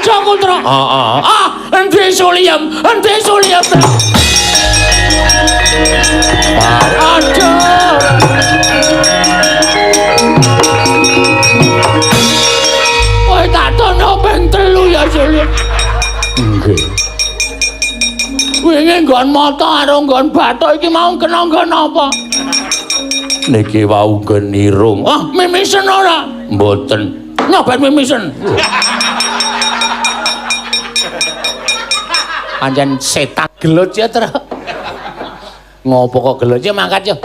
kancaku, Tru. Heeh. Ah, endi Suliem? Endi Suliem, Tru? Aduh. Kowe tak tono ping 3 ya, Suliem. Nggih. Wingi nggon mata karo nggon bathuk iki mau kena nggon apa? Niki wau nggon irung. Ah, mimisen ora? Mboten. Nyoba mimisen. Pancen setan gelut ya, Tru. Ngopo kok gelut ya mangkat yo.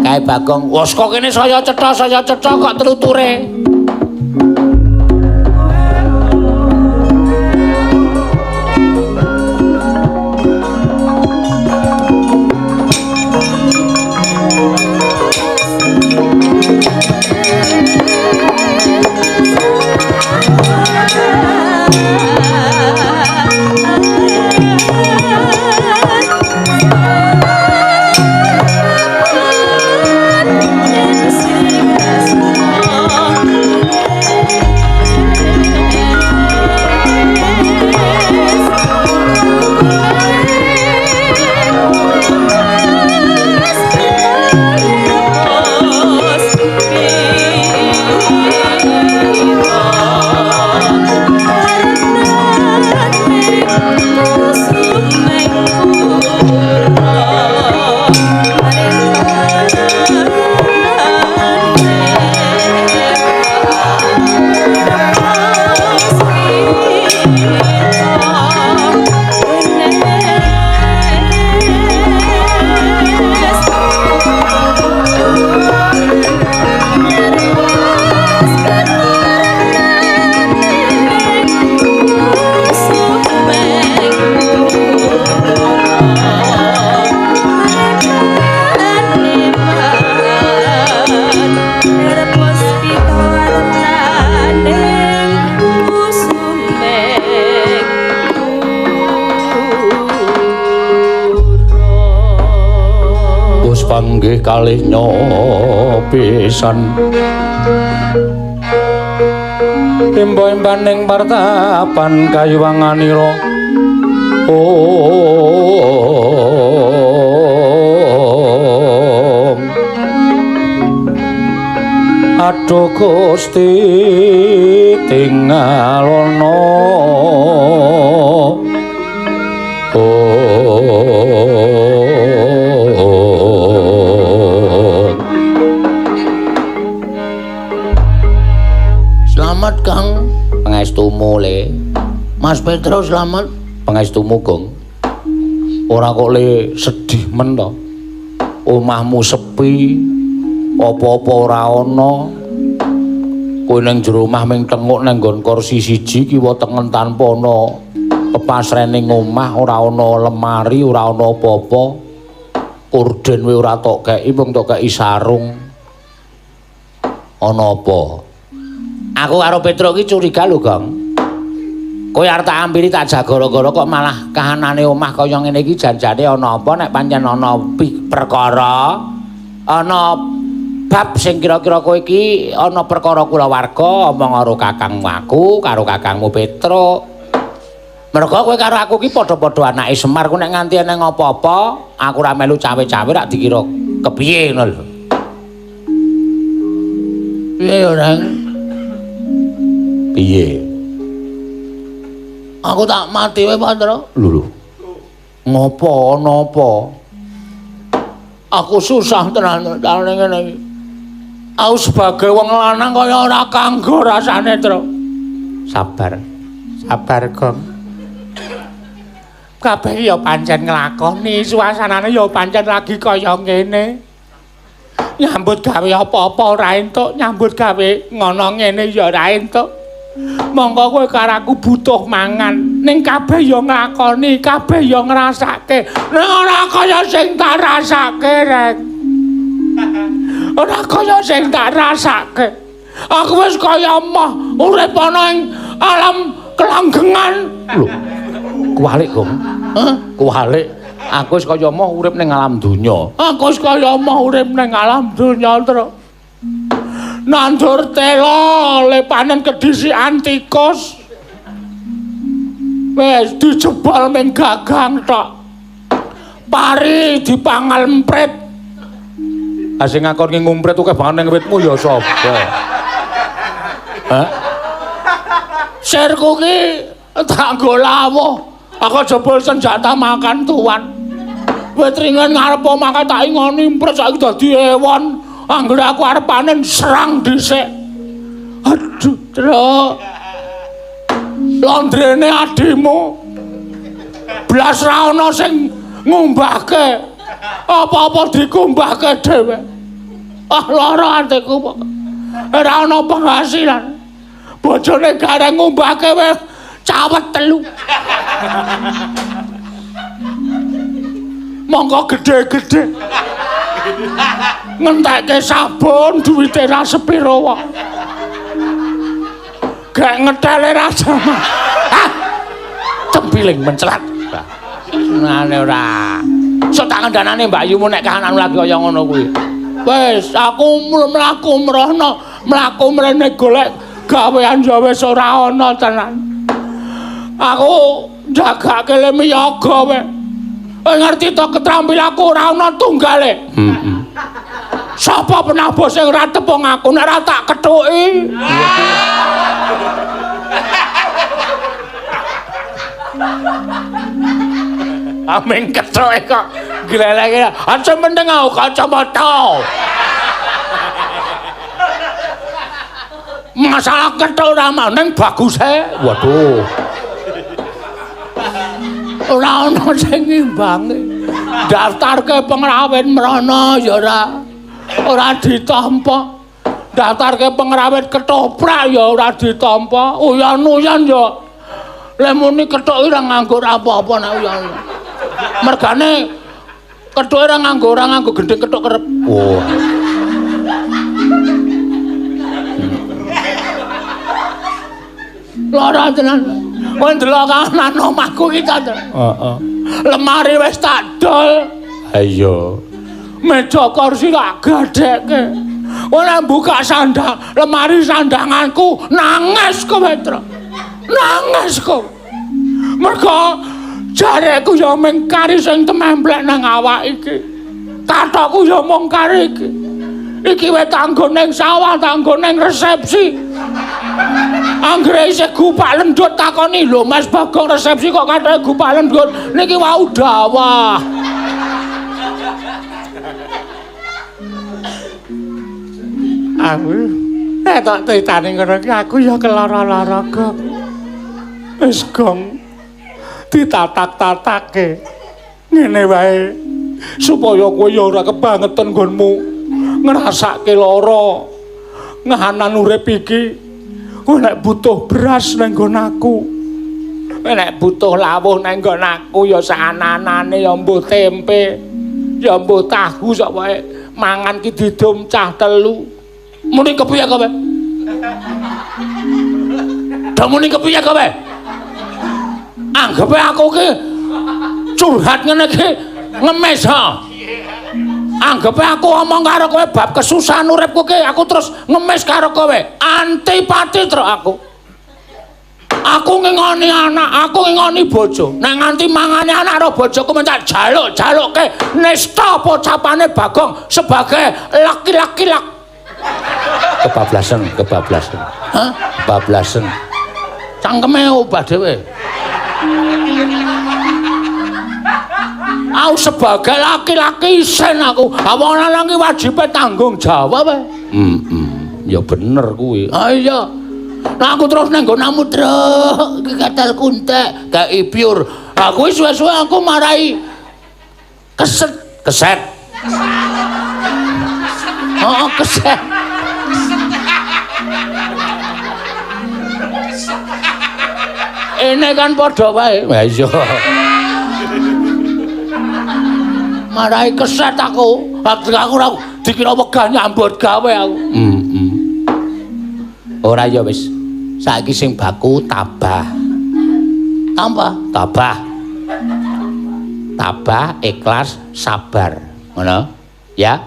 Kae Bagong, wes kok kene saya cetha kok tluture. Panggih kalih nyopisan imba-imbaning partapan kayuwanganira. Om. Aduh Gusti tingalono. Selamat Kang. Pangestumu le. Mas Petro selamat. Pangestumu Gong. Ora kok le sedih men to. Omahmu sepi, apa-apa ora ana. Kowe ning jero omah ming tenguk nang nggon kursi siji kiwa tengen tanpa ana pepasrening omah, ora ana lemari, ora ana apa-apa. Korden wae ora tok kei, mung tok kei sarung. Ana apa? Aku karo Petro iki curiga lho, Gong. Kowe arep tak ampiri tak jagara-gara kok malah kahanane omah kaya ngene iki janjane ana apa nek pancen ana perkara, ana bab sing kira-kira kowe iki ana perkara kulawarga omong karo kakangmu aku, karo kakangmu Petro. Mergo kowe karo aku iki padha-padha anake Semar, ku nek nganti eneng apa-apa, aku ora melu cawe-cawe rak dikira kepiye ngono lho. Piye yo, Neng? Piye? Aku tak mati wae, Pak Tro. Lho lho. Ngopo ana apa? Aku susah tenan tane ngene iki. Aku sebagai wong lanang kaya ora kanggo rasane, Tro. Sabar. Sabar, Gong. Kabeh ya pancen nglakoni, suasanane ya pancen lagi kaya ngene. Nyambut gawe apa-apa ora entuk, nyambut gawe ngono ngene ya ora entuk. Monggo kowe karo aku butuh mangan, ning kabeh ya nglakoni, kabeh ya ngrasake. Ning ora kaya sing tak rasake, Rek. Ora kaya sing tak rasake. Aku wis kaya emoh urip ana ing alam kelanggengan. Lho. Kuwalik, Gong. Hah? Kuwalik. Aku wis kaya emoh urip ning alam donya. Aku wis kaya emoh urip ning alam donya, Tru. Nandur tela le panen kedhisikan tikus. Wis dijebol ming gagang tok. Pari dipangal emprit. Ah sing ngakon ngumprit akeh banget ning witmu ya sapa? Hah? Sirku ki tak nggo lawuh. Aku jebol senjata makan tuan. Wit ringen ngarep omah tak ingoni emprit saiki dadi ewon. Anggere aku arep panen serang dhisik. Aduh, Truk. Londrene adimu. Blas ra ana sing ngumbahke. Apa-apa dikumbahke dhewe. Ah lara atiku kok. Ora ana penghasilan. Bojone gareng ngumbahke wis cawet telu. Monggo gedhe-gedhe. Ngentekke sabun duwite ra sepiro wae. Gek ngetele ra sama. Ah. Tempiling mencelat. Ngene ora. Sok tak kandhanane Mbak Yumu nek kahanan lagi kaya ngono kuwi. Wis, aku mlaku mrono, mlaku mrene golek gawean ya wis ora ana tenan. Aku njagake le miyaga wae. Kowe ngerti to ketrampilanku ora ana tunggale. Heeh. Sapa penabuh sing ora tepung aku nek ora tak kethuki. Aming kethuke kok gleleke. Aja meneng aku kacamata. Masalah kethuk ora maneng baguse. Waduh. Ora ana sing ngimbangi. Daftarke pengrawit mrono ya ora. Ora ditampa. Daftarke pengrawit ketoprak ya ora ditampa. Uyan-uyan ya. Lek muni kethuk ora nganggo apa-apa nek uyan. Mergane kethuke ora nganggo gendhing kethuk kerep. Oh. Lara tenan. Kowe ndelok kahanan omahku iki ta. Heeh. Lemari wis tak dol. Ha iya. Meja kursi tak gadhekke. Kowe nek buka sandang, lemari sandanganku nangis kowe, Tru. Nangis kowe. Mergo jarekku ya mung kari sing tememplek nang awak iki. Kathokku ya mung kari iki. Iki wis tanggo ning sawah, tanggo ning resepsi. Anggere isih gupak lendut takoni, "Lho Mas Bagong resepsi kok kathoke gupak lendut?" Niki wau dawah. Aku nek tak critani ngono iki aku ya kelara-lara kok. Wis gong ditatak-tatake. Ngene wae supaya kowe ya ora kebangetan nggonmu ngrasake lara ngahanan urip iki. Kowe nek butuh beras nang nggon aku, kowe nek butuh lawuh nang nggon aku ya saanane ya mbuh tempe, ya mbuh tahu sak wae mangan ki didum cah telu. Muni kepiye kowe? Do muni kepiye kowe? Anggepe aku ki curhat ngene iki ngemis ha. Anggepe aku omong karo kowe bab kesusahan uripku ki aku terus ngemis karo kowe. Antipati truk aku. Aku ngingoni anak, aku ngingoni bojo. Nek nganti mangane anak karo bojoku mentak jaluk-jalukke nista pocapane Bagong sebagai laki-laki lak. Kebablasan, kebablasan. Hah? Kebablasan. Cangkeme obah dhewe. Aku sebagai laki-laki isen aku. Wong lanang ki wajibe tanggung jawab. Heeh. Ya bener kuwi. Ah iya. Nah aku terus nang nggonamu truk iki katal kuntek kei pure. Aku suwe-suwe aku marai keset, keset. Oh, keset. Ini kan padha wae. Ha iya. Marai keset aku. Aku ora dikira wegah nyambut gawe aku. Heeh. Ora ya wis. Saiki sing baku tabah. Tambah, tabah. Tabah, ikhlas, sabar. Ngono? Ya.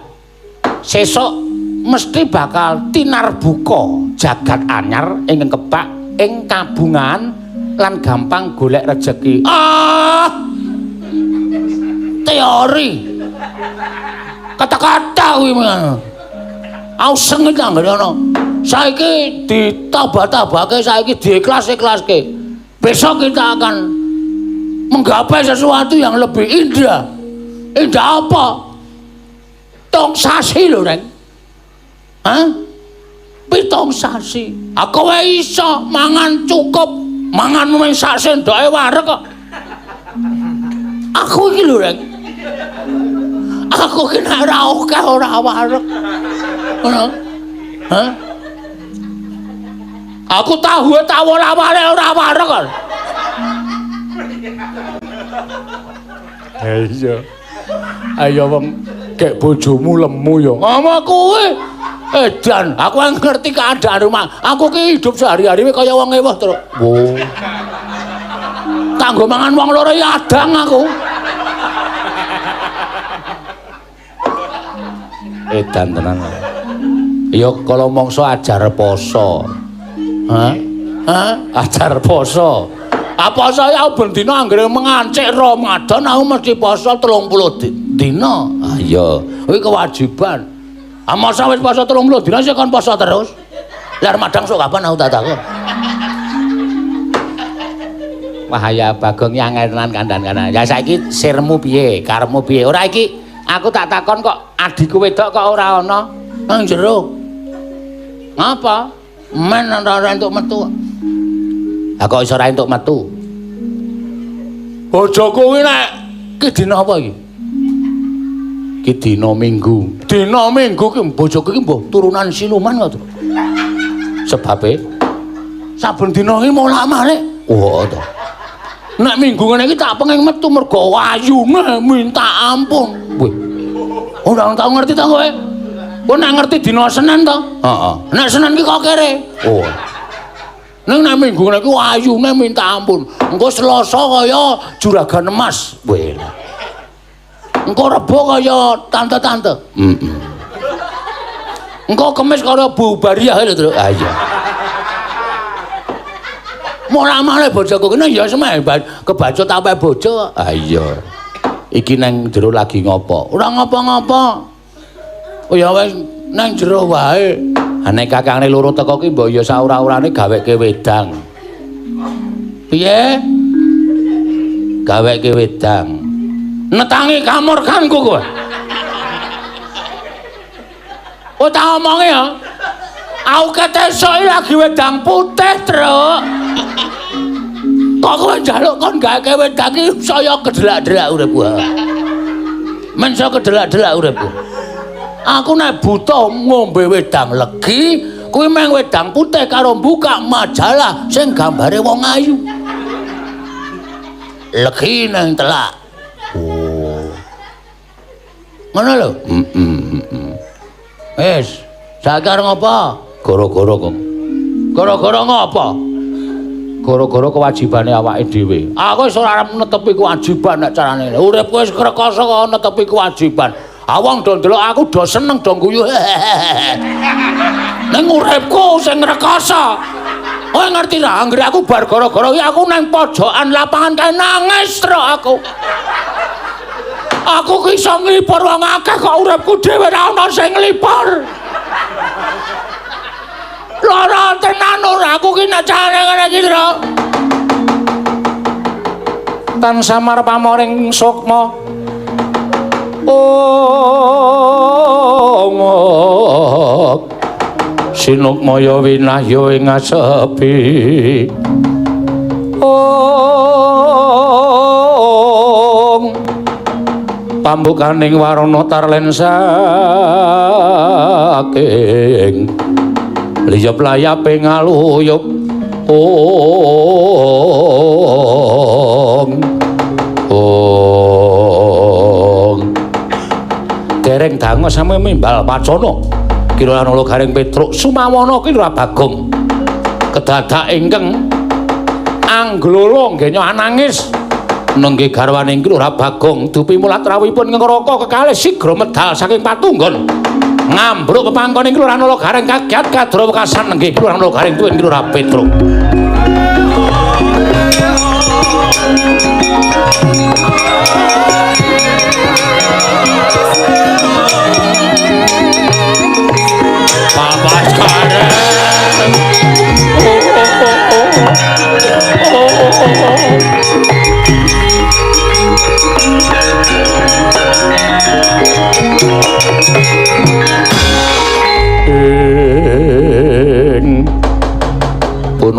Sesuk mesti bakal tinar buka jagat anyar ingkang kebak ing kabungan lan gampang golek rejeki. Ah! Teori. Kata-kata kuwi ngono. Aku sengit anggere ana. Saiki ditambah-tambahke, saiki diikhlas-ikhlaske. Besok kita akan menggapai sesuatu yang lebih indah. Indah apa? Tong sasi lho, Reng. Hah? 7 sasi. Aku wae iso mangan cukup, mangan mung sak sendoke wareg kok. Aku iki lho, Reng. Aku ki nek ora akeh ora wareg. Ngono. Hah? Aku tahu tawol-awale ora wareg kok. Ha iya. Ayo wong gek bojomu lemu ya. Ngomong kowe. Edan, aku ngerti keadaan rumah. Aku ki hidup sehari-hari kaya wong ewah terus. Wo. Kanggo mangan wong loro ya adang aku. Edan tenan. Ya kala mangsa ajar poso. Hah? Hah? Ajar poso. Ah poso ya ben dina anggere mengancik Ramadan aku mesti poso 30 dina. Ah iya, kuwi kewajiban. Ah masa wis poso 30 dina sik kon poso terus. Lah madang sok kapan aku tak takon. Wah ya Bagong yang tenan kandhan-kandhan. Ya saiki sirmu piye, karepmu piye? Ora iki aku tak takon kok adikku wedok kok ora ana nang jero. Ngapa? Men ora entuk metu. Lah kok iso ora entuk metu? Bojoku kuwi nek ki dina apa iki? Ki dina Minggu. Dina Minggu ki bojoku ki mbuh turunan siluman kok. Sebabe saben dina iki molak-malik. Oh to. Nek Minggu ngene iki tak pengen metu mergo ayune minta ampun. Wih. Ora tau ngerti ta kowe? Kowe nek ngerti dina Senin to? Heeh. Nek Senin ki kok kere. Oh. Ning nek Minggu ngene iki ayune minta ampun. Engko Selasa kaya juragan emas. Wih. Engko Rebo kaya tante-tante. Heeh. Engko Kemis kaya Bu Bariah lho, Tru. Ah iya. Mola-male bojoku kene ya semeh kebacut ape bojo. Ah iya. Iki nang jero lagi ngopo? Ora ngopo-ngopo. Oh ya wis nang jero wae. Ha nek kakangne loro teko ki mbok ya saura-urane gaweke wedang. Piye? Gaweke wedang. Netangi kamurkanku kowe. Oh tak omongi ya. Aku ketesuk lagi wedang putih, Truk. Kok kowe njaluk kon gaweke wedang iki saya kedelak-delak uripku. Men saya kedelak-delak uripku. Aku nek buta ngombe wedang legi, kuwi meng wedang putih karo buka majalah sing gambare wong ayu. Legi nang telak. Oh. Ngono lho? Heeh. Wis, saiki arep ngopo? Gara-gara kok. Gara-gara ngopo? Gara-gara kewajibane awake dhewe. Aku wis ora arep netepi kewajiban nek carane. Uripku wis rekoso kok netepi kewajiban. Wong do ndelok aku do seneng do guyu. Ning uripku sing rekoso. Kowe ngerti ra anggere aku bar gara-gara iki aku nang pojokan lapangan kae nangis truk aku. Aku ki iso nglipur wong akeh kok uripku dhewe ra ono sing nglipur. Lara tenan ora aku ki nek carane ngene iki, Truk. Tan samar pamoring sukma. Ong sinukmaya winahya ing asepi. Ong pambukaning warana tarlen saking liyep layape ngaluyup. Ong ong dereng dangu sami mimbal pacana Ki Loro Gareng Petruk Sumawana Ki Lurah Bagong kedadak ingkang angglolo nggenya anangis nengge garwane Ki Lurah Bagong dupi mulat rawuhipun ngraka kekalih sigra medal saking patunggon ngambruk pepangkon Ki Lurah Nala Gareng kagiat kadra wekasan nengge Ki Lurah Nala Gareng tuwin Ki Lurah Petruk.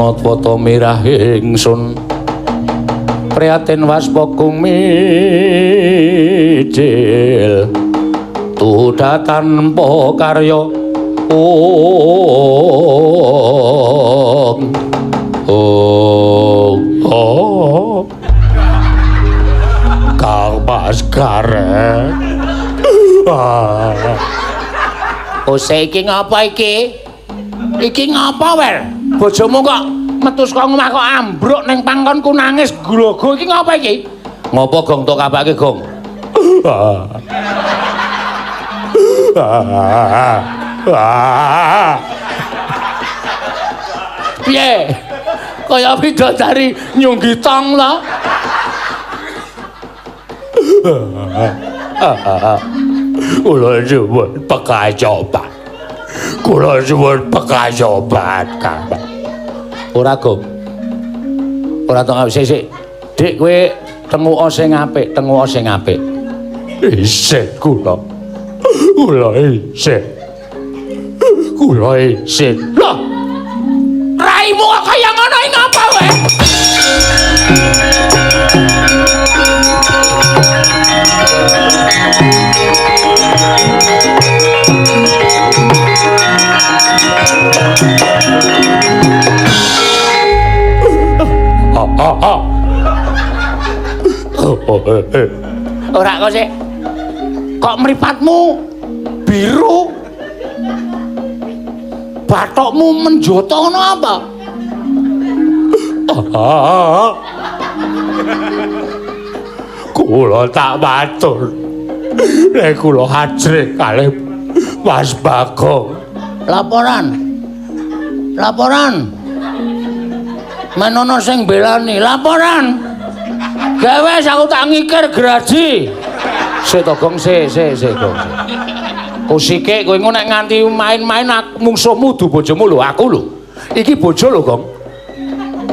Ana twata mirah ingsun prihatin waspa kumicil tuda tanpa karya. Ong ong oh. Kang Mas Gareng. Ose iki ngapa iki? Iki ngapa, Wer? Bojomu kok metu saka omah kok ambruk ning pangkonku nangis grogo iki ngapa iki? Ngopo Gong tok kapake, Gong? Piye? Kaya bidadari nyunggi tong ta? Kula nyuwun pekayoban. Kula nyuwun pekayoban, Kang. Ora, Gong. Ora tok sik sik. Dik kowe tenguka sing apik, tenguka sing apik. Isin kula. Kula isin. Kula isin. Loh. Raimu kok kaya ngono iki ngapa kowe? Ora kok sik. Kok mripatmu biru? Bathokmu menjoto ngono apa? Kula tak matur. Nek kula ajrih kalih Mas Bagong. Laporan. Laporan. Menono sing belani, laporan. Gawe aku tak ngikir graji. Sik to Gong, sik sik sik Gong. Kusike kowe engko nek nganti main-main mungsuhmu du bojomu lho, aku lho. Iki bojo lho, Gong.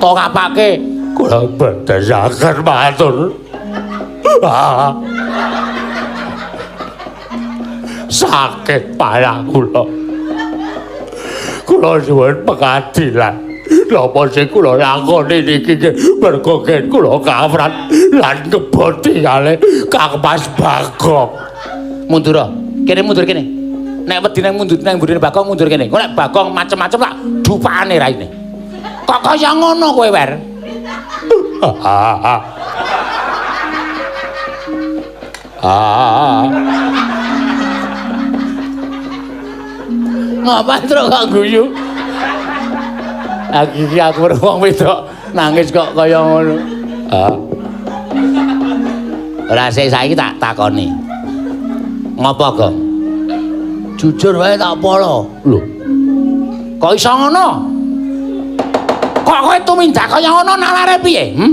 Tok apake? Kula boten saged matur. Sakit parah kula. Kula nyuwun pengadilan. Napa sing kula lakoni niki mergo kula kafrat lan ngeboti kalih Kang Mas Bagong. Mundur. Kene mundur kene. Nek wedi nang mundur nang mburine Bagong mundur kene. Engko nek Bagong macem-macem tak dupakane raine. Kok kaya ngono kowe, Wer? Ngapa truk kok guyu? Aku iki aku wong wedok nangis kok kaya ngono. Ora sik saiki tak takoni. Ngopo, Gong? Jujur wae tak polo. Lho. Kok iso ngono? Kok kowe tumindak kaya ngono nalare piye? Hm?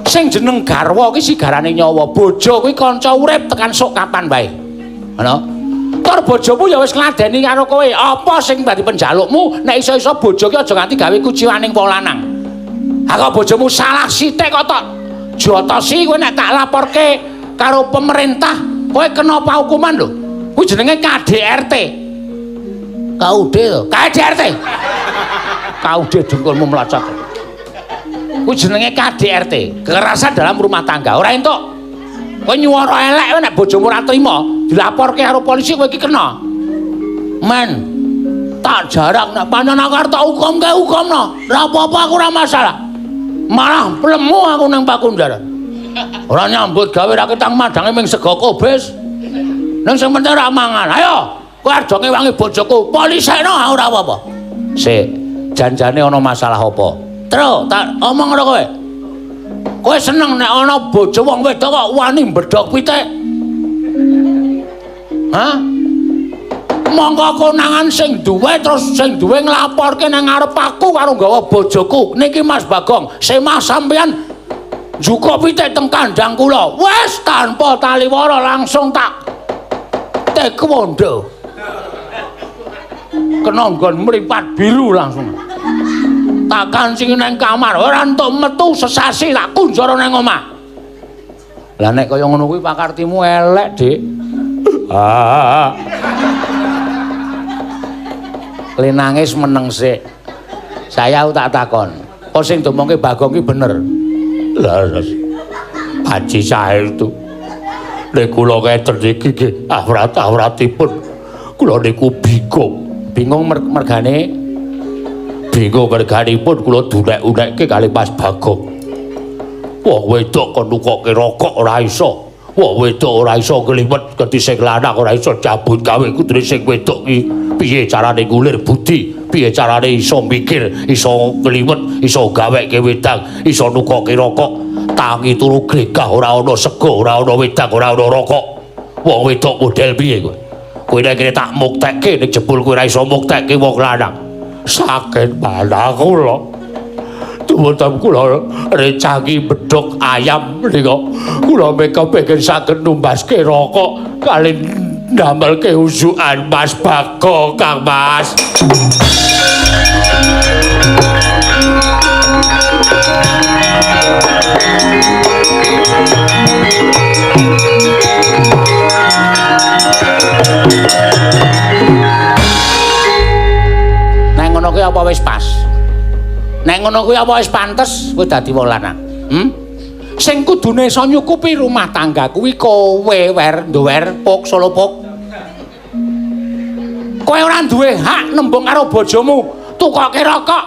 Sing jeneng garwa kuwi sigarane nyawa, bojo kuwi kanca urip tekan sok kapan wae. Ngono. Tur bojomu ya wis ngladeni karo kowe. Apa sing dadi penjalukmu nek iso-iso bojo ki aja nganti gawe kuciwaning wong lanang. Ha kok bojomu salah sithik kok tok jotosi kowe nek tak laporke karo pemerintah, kowe kena hukuman lho. Kuwi jenenge KDRT. KUD to. KDRT. KUD dengkulmu mlocot. Kuwi jenenge KDRT, kekerasan dalam rumah tangga. Ora entuk. Kowe nyuwara elek nek bojomu ora trima, dilaporke karo polisi kowe iki kena. Men, tak jarak nek pancen aku arep tak hukumke hukumno. Ora apa-apa aku ora masalah. Malah plemu aku nang Pakunjaran. Ora nyambut gawe ra ketang madange ming sego kobis. Ning sing penting ora mangan. Ayo, kowe arep ngewangi bojoku, polisekno aku ora apa-apa. Sik, janjane ana masalah apa? Truk, tak omong karo kowe. Kowe seneng nek ana bojo wong wedok kok wani mbedhok pitik? Hah? Mongko konangan sing duwe terus sing duwe nglaporke nang ngarep aku karo nggawa bojoku. Niki Mas Bagong, semah sampeyan njukuk pitik teng kandhang kula. Wis tanpa taliwara langsung tak taekwondo. Kena nggon mripat biru langsung. Tak kancingi nang kamar, ora entuk metu sesasi tak kunjara nang omah. Lah nek kaya ngono kuwi pakartimu elek, Dik. Le nangis meneng sik. Saya tak takon. Apa sing diomongke Bagong ki bener? Leres. Panci saestu. Nek kula ngeten iki nggih awrat-awratipun kula niku bingung. Bingung mergane? Bingung merganipun kula dunek-unekke kali Mas Bagong. Wong wedok kon nukokke rokok ora iso. Wong wedok ora iso ngliwet gedhi sing lanang ora iso cabut gawe kudune sing wedok ki piye carane ngulir budi, piye carane iso mikir, iso ngliwet, iso gaweke wedang, iso nukokke rokok. Tangi turu glegah ora ana sego, ora ana wedang, ora ana rokok. Wong wedok model piye kowe? Kowe nek kene tak muktekke nek jebul kowe ora iso muktekke wong lanang. Sakit mana kula. Tuwutan kula recangi bedhog ayam menika kula meka pengen saged numbaske rokok kali ndamelke usukan Mas Bagong Kang Mas. Nek ngono kuwi apa wis pas? Nek ngono kuwi apa wis pantes kowe dadi wong lanang? Sing kudune iso nyukupi rumah tangga kuwi kowe wer nduwer pok solo pok. Kowe ora duwe hak nembung karo bojomu, tukoke rokok,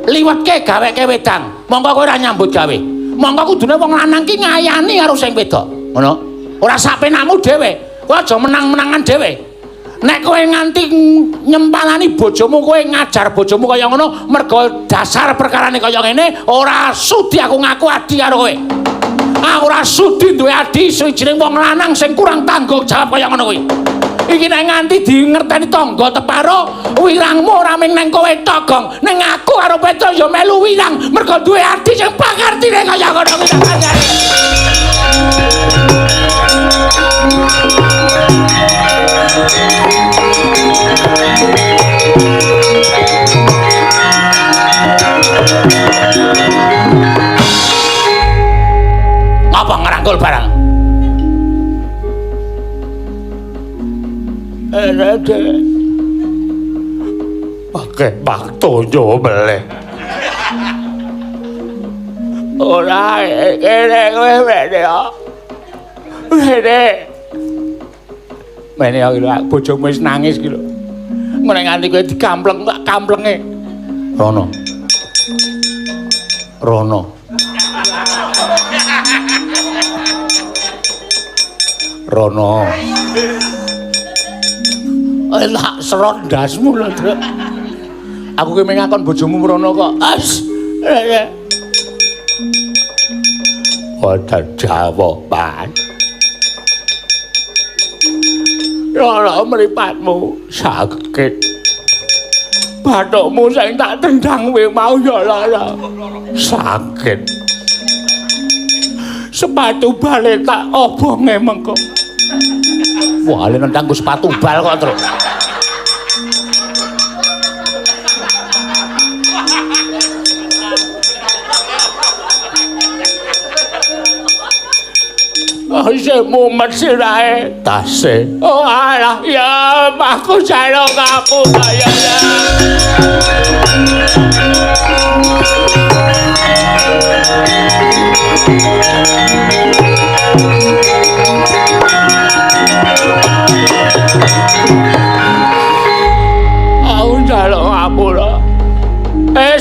liwetke gaweke wedang. Monggo kowe ora nyambut gawe. Monggo kudune wong lanang ki ngayani karo sing wedok. Ngono. Ora sak penakmu dhewe. Kowe aja menang-menangan dhewe. Nek kowe nganti nyempalani bojomu, kowe ngajar bojomu kaya ngono, mergo dasar perkarane kaya ngene, ora sudi aku ngaku adi karo kowe. Aku ora sudi duwe adi suwijining wong lanang sing kurang tanggung jawab kaya ngono kuwi. Iki nek nganti dingerteni tangga teparo, wirangmu ora mung nang kowe tok, Gong. Ning aku karo Petro ya melu wirang mergo duwe adi sing pangertine kaya ngono kuwi tak kandhani. Ngapa ngerangkul barang? Dek. Pakai baktonyo meleh. Ora kene kowe mene kok. Mene. Mene iki lho bojomu wis nangis iki lho. Ngene nganti kowe dikampleng tak kamplenge. Rono. Rono. Rono. Tak serot ndasmu lho, Truk. Aku ki mengakon bojomu mrono kok. As. Wonten jawaban. Lara mripatmu sakit. Bathukmu sing tak tendang kowe mau ya lara. Sakit. Sepatu bale tak obonge mengko. Wah, le nendang ku sepatu bal kok, Truk. Isih mumet sirahe tase. Oh alah ya aku jaluk ngapura ya. Aku jaluk ngapura.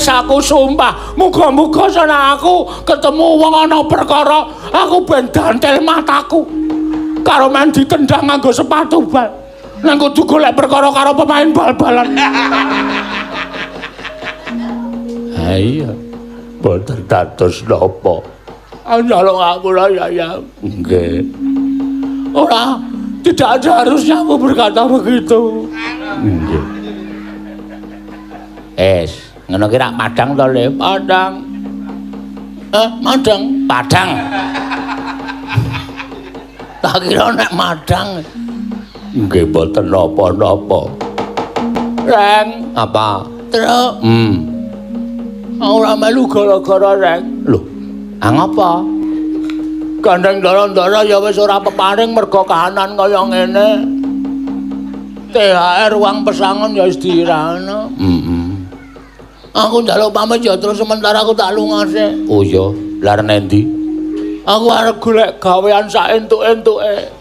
Aku sumpah, muga-muga sana aku ketemu wong ana perkara, aku ben dantel mataku. Karo men ditendang nganggo sepatu bal. Nang kudu golek perkara karo pemain bal-balan. Ha iya. Boten dados napa. Njaluk ngapura ya ya. Nggih. Ora, tidak ada harusnya aku berkata begitu. Nggih. Es. Ngono ki rak padang to, Le? Padang. Madang, padang. Tak kira nek madang. Nggih mboten napa-napa. Reng, apa? Truk. Ora melu gara-gara Reng. Lho, ah ngapa? Gandeng ndara-ndara ya wis ora peparing mergo kahanan kaya ngene. THR uang pesangon ya wis dirano. Aku njaluk pamit ya terus sementara aku tak lunga sik. Oh iya, lha arep endi? Aku arep golek gawean sak entuk-entuke.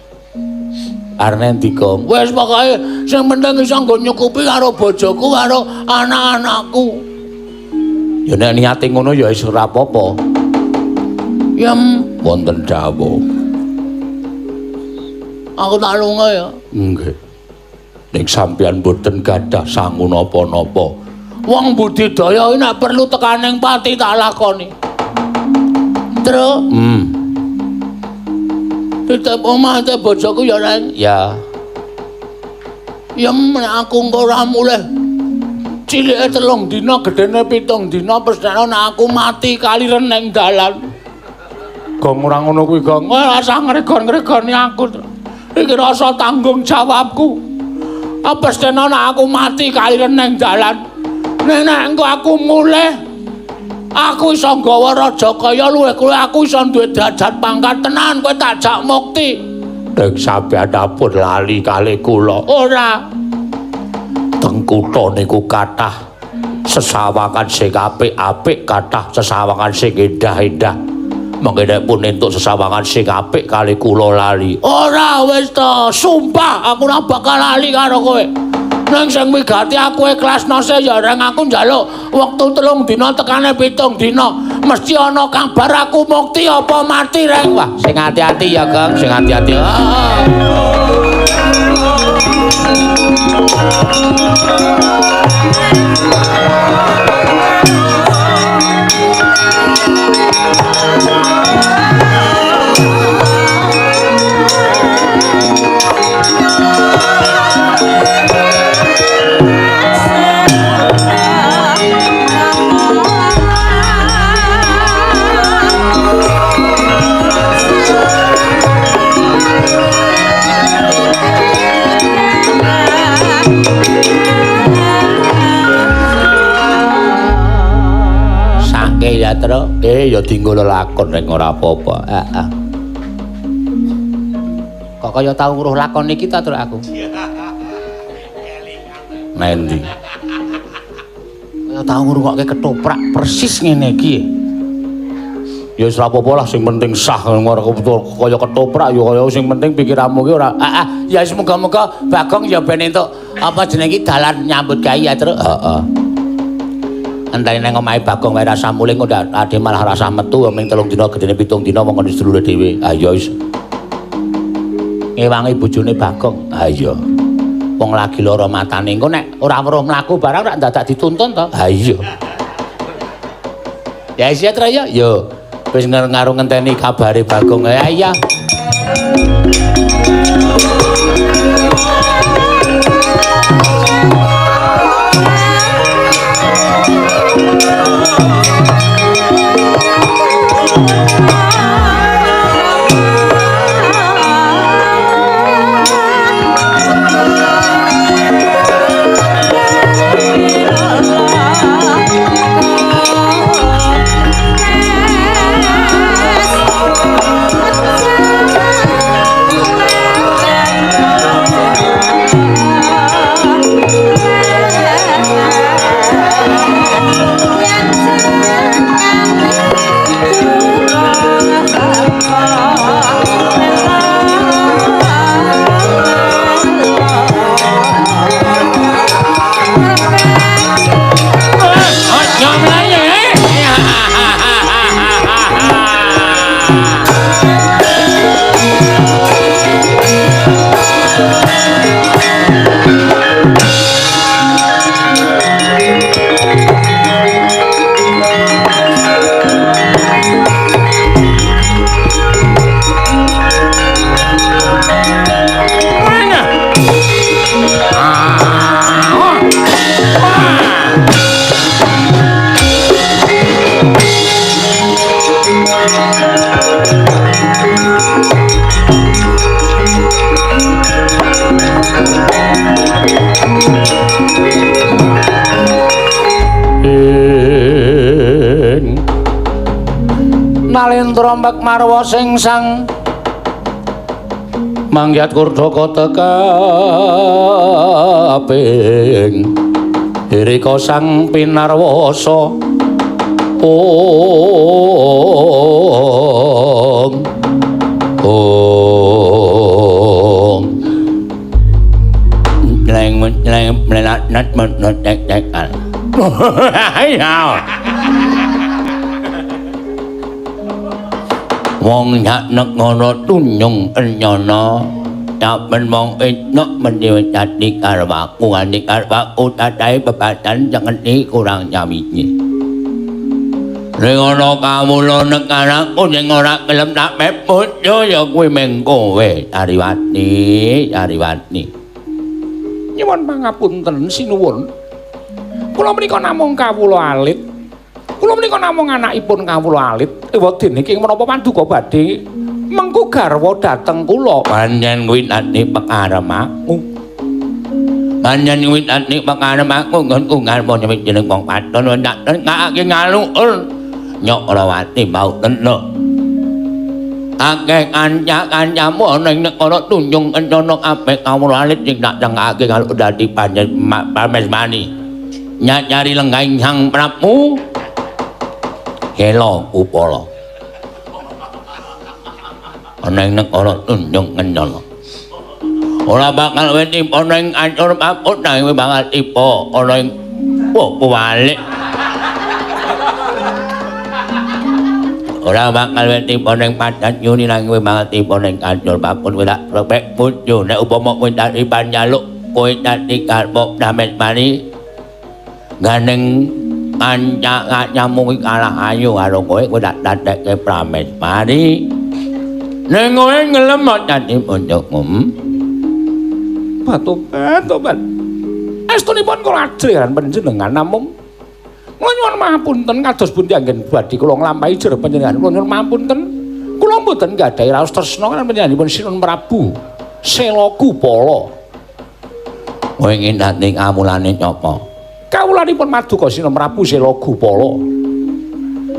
Arep endi, Gong? Wis pokoke sing penting iso nggo nyukupi karo bojoku karo anak-anakku. Ya nek niate ngono ya wis ora apa-apa. Ya wonten dawuh. Aku tak lunga ya. Nggih. Nek sampeyan mboten gadah sangu napa-napa. Wong budidaya iki nek perlu tekaning pati tak lakoni. Tru. Titip omah te bojoku ya, Reng. Ya. Ya nek aku engko ora mulih. Cilike 3 dina, gedene 7 dina, pesthekno nek aku mati kaliren ning dalan. Gong ora ngono kuwi, Gong. Ora usah ngregon-ngregoni aku. Iki rasa tanggung jawabku. Pesthekno nek aku mati kaliren ning dalan. Nek engko aku mulih, aku iso nggawa raja kaya luwih kuwi aku iso duwe derajat pangkat tenan kowe tak jak mukti. Nek sampeyan pun lali kali kula. Ora. Teng kutha niku kathah sesawangan sing apik-apik, kathah sesawangan sing endah-endah. Mengke nek pun entuk sesawangan sing apik kali kula lali. Ora wis to, sumpah aku ora bakal lali karo kowe. Nang sing wigati aku ikhlasno se ya reng aku njaluk wektu 3 dina tekane 7 dina mesti ana kabar aku mukti apa mati reng. Wah, sing ati-ati ya, Gong, sing ati-ati. Ya Tru, ya dienggo lelakon reng ora apa-apa. Heeh. Kok kaya tau nguruh lakon iki ta, Tru aku? Nendi? Kaya tau ngrungokke ketoprak persis ngene iki. Ya wis ora apa-apa lah, sing penting sah ora kaya ketoprak ya kaya sing penting pikiranmu ki ora. Heeh, ya wis muga-muga Bagong ya ben entuk apa jenenge iki dalan nyambut gawe ya, Tru. Heeh. Enteni nang omahe Bagong wae rasah mulih engko ade malah rasah metu ming 3 dina gedene 7 dina wong kono sedulure dhewe. Ha iya wis. Ngewangi bojone Bagong. Ha iya. Wong lagi lara matane engko nek ora weruh mlaku barang rak dadak dituntun to. Ha iya. Ya wis ya Tru ya. Yo wis ngaru ngenteni kabare Bagong. Ya iya. Nalendra Marwa sing sang manggiat kurdaka tekaping Irika sang pinarwasa. Om Om Leng leng melat nat menot tek tek al. Wong yak negara Tunjung Kencana saben wong entuk mendhewe dadi karwaku ane karwaku tatahe bebatan cengeti kurang nyawiji. Ning ana kawula negaraku sing ora gelem tak peput ya kuwi mung kowe Ariwati, Ariwati. Nyuwun pangapunten sinuwun. Kula menika namung kawula alit. Kula menika namung anakipun kawula alit. Ewadene ing menapa paduka badhe mengku garwa dhateng kula. Pancen kuwi dadi pekarem aku. Pancen kuwi dadi pekarem aku nggonku garwa nyewit jeneng wong padon tak tengake ngaluhur. Nyok Rawati mau teno. Akeh kanca-kancamu ana ing negara Tunjung Kencana kabeh kawula alit sing tak tengake ngaluhur dadi pancen pamesmani. Nyacari lenggahing Sang Prabu Hela Upala. Ana ing negara Tunjung Kencana. Ora bakal wis ana ing ancur paput nanging bakal tiba ana ing walik. Ora bakal wis tiba ning padat yuni nanging bakal tiba ning ancur paput kowe tak repek bojo nek upama kowe dadi panjaluk kowe dadi garwa Prameswari gandeng kanca-kancamu kuwi kalah ayu karo kowe kowe tak dadekke Prameswari. Ning kowe ngelem dadi bojoku. Patobat, tobat. Estunipun kula ajrih lan panjenengan namung kula nyuwun mahapunten kados pundi anggen badhe kula nglampahi jer panjenengan. Kula nyuwun mahapunten. Kula mboten gadhahi raos tresna lan panjenenganipun Sinuwun Prabu Sela Gupala. Kowe ngendhane kawulane sapa? Kawulanipun Maduka Sinuwun Prabu Sela Gupala.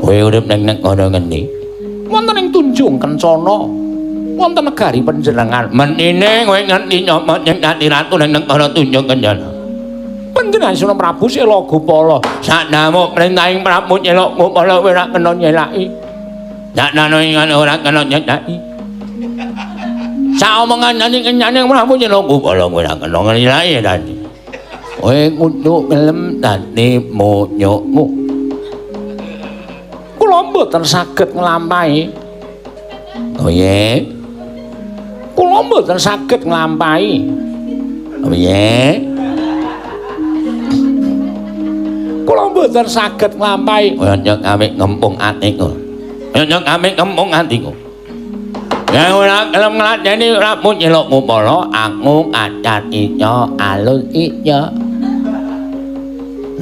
Kowe urip ning negara ngendi? Wonten ing Tunjung Kencana. Wonten negari panjenengan. Mentine kowe ngerti sapa sing dadi ratu ning negara Tunjung Kencana? Panjenengan Sinuwun Prabu Sela Gupala. Sakdawuh perintahing Prabu Sela Gupala kowe ora kena nyelaki. Sakdano ora kena nyelaki. Saomongan nani kenyane Prabu Sela Gupala kowe ora kena nyelaki tadi. Kowe kudu gelem dadi monyokmu. Kula mboten saged nglampahi. Piye? Kula mboten saged nglampahi. Piye? Kula mboten saged nglampahi. Aja gawe ngempung atiku. Aja gawe ngempung atiku. Ya ora gelem ngladeni Prabu Sela Gupala, aku kacat ica alus ica.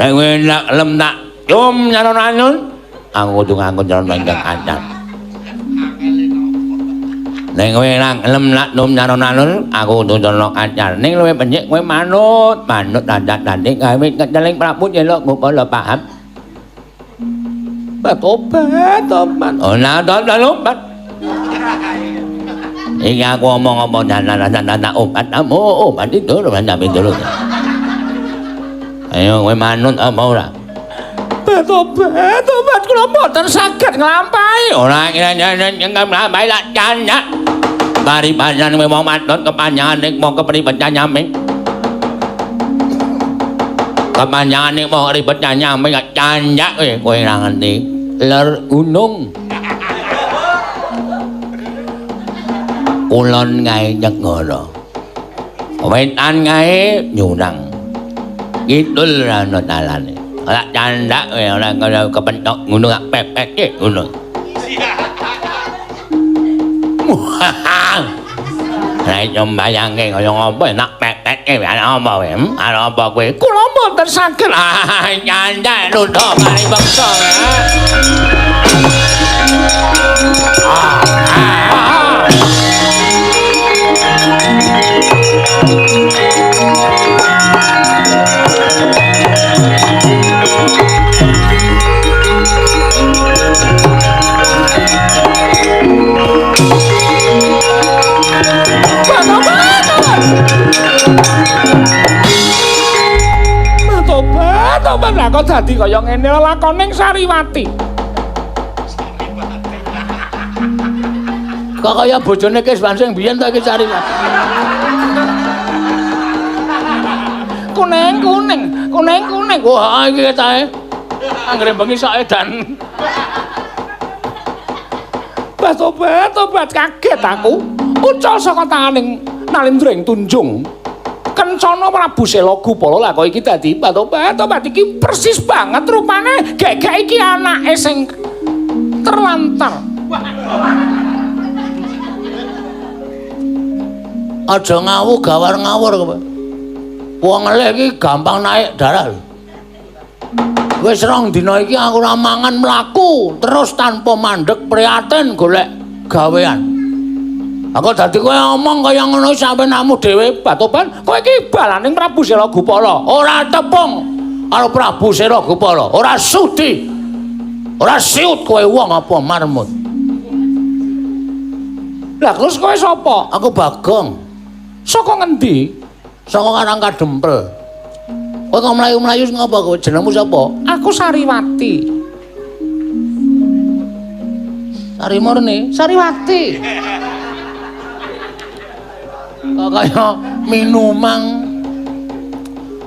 Nek kowe ora gelem tak cum nyalon-alun, aku kudu nganggo nyalon ingkang kacat. Nek kowe ora gelem tak cum nyalon-alun, aku kudu nyalon kacat. Ning luwih becik kowe manut, manut dandan-dandan gawe keceling Prabu Sela Gupala paham. Tobat, tobat. Ora tobat. Iki aku omong apa dandan-dandan obat kamu, obat itu obat itu. Ayo kowe manut apa ora? Tobat, tobat kula mboten saged nglampahi. Ora nglampahi lak canyak. Paribasan kowe wong wadon kepanjangan ning mong kepribet nyaming. Kepanjangan ning mong ribet nyaming canyak kowe kowe ora ngerti. Ler gunung. Kulon ngae negara. Wetan ngae nyurang. Kidul ora ana dalane. Ora candak kowe ora kaya kepentok ngono gak pepeke ngono. Lah iso mbayangke kaya ngopo nak pepeke ana apa kowe? Ana apa kowe? Kula mboten saged. Candak nutuk mari beksa. Tobat, kok dadi kaya ngene lelakoning Sariwati. Kok kaya bojone Kiswan sing biyen ta iki Sariwati. Kuning kuning, kuning kuning. Wah, iki ketae. Anggere bengi sak edan. Bah tobat, tobat kaget aku. Ucul saka tanganing Nalindra ing Tunjung. Kencana Prabu Sela Gupala lah kok iki dadi tobat, tobat iki persis banget rupane gek-gek iki anake sing terlantar. Aja ngawu gawar ngawur kowe. Wong elek iki gampang naik darah lho. Wis rong dina iki aku ora mangan mlaku terus tanpa mandek prihatin golek gawean. Aku dadi kowe omong kaya ngono sampe namu dhewe Batoban, kowe iki balaning Prabu Sela Gupala. Ora tepung karo Prabu Sela Gupala, ora sudi. Ora siut kowe wong apa marmut. Lah terus kowe sapa? Aku Bagong. Saka ngendi? Saka Karang Kadempel. Kowe kok mlayu-mlayu ngapa kowe? Jenengmu sapa? Aku Sariwati. Sari Murni? Sariwati. Kok kaya minumang.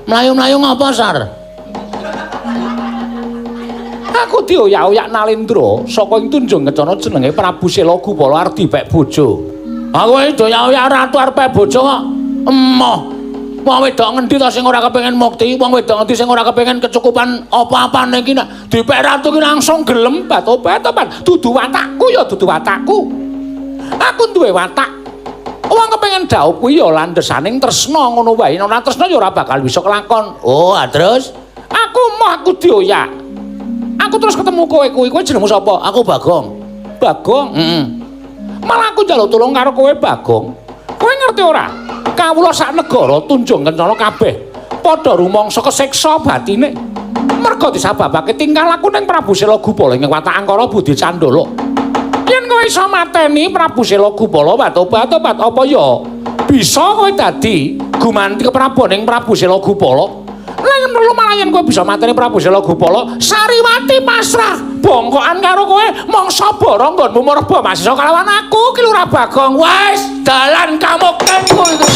Mlayu-mlayu ngapa, Sar? Aku dioyak-oyak Nalindra saka ing Tunjung Kencana jenenge Prabu Sela Gupala arep dipek bojo. Aku iki dioyak-oyak ratu arep pek bojo kok. Emoh. Wong wedok ngendi ta sing ora kepengin mukti? Wong wedok ngendi sing ora kepengin kecukupan apa-apane iki nek dipek ratu ki langsung gelem batobat-tobat. Dudu watakku ya dudu watakku. Aku duwe watak. Wong kepengin dhaup kuwi ya landhesaning tresna ngono wae. Nek ora tresna ya ora bakal bisa kelakon. Oh, ah, terus aku moh aku dioyak. Aku terus ketemu kowe kuwi. Kowe jenengmu sapa? Aku Bagong. Bagong? Heeh. Malah aku njaluk tulung karo kowe Bagong. Kowe ngerti ora? Kawula sak negara Tunjung Kencana kabeh padha rumangsa kesiksa batine. Merga disababake tingkah laku ning Prabu Sela Gupala ing watak angkara budi candala. Yen kowe iso mateni Prabu Sela Gupala batobat-tobat apa ya bisa kowe dadi gumanti kepraboning Prabu Sela Gupala. Lah yen perlu malah yen kowe bisa mateni Prabu Sela Gupala, Sariwati pasrah bongkokan karo kowe mangsa bara nggonmu mreba masisa kalawan aku ki Lurah Bagong. Wis dalan kamuktenku iku.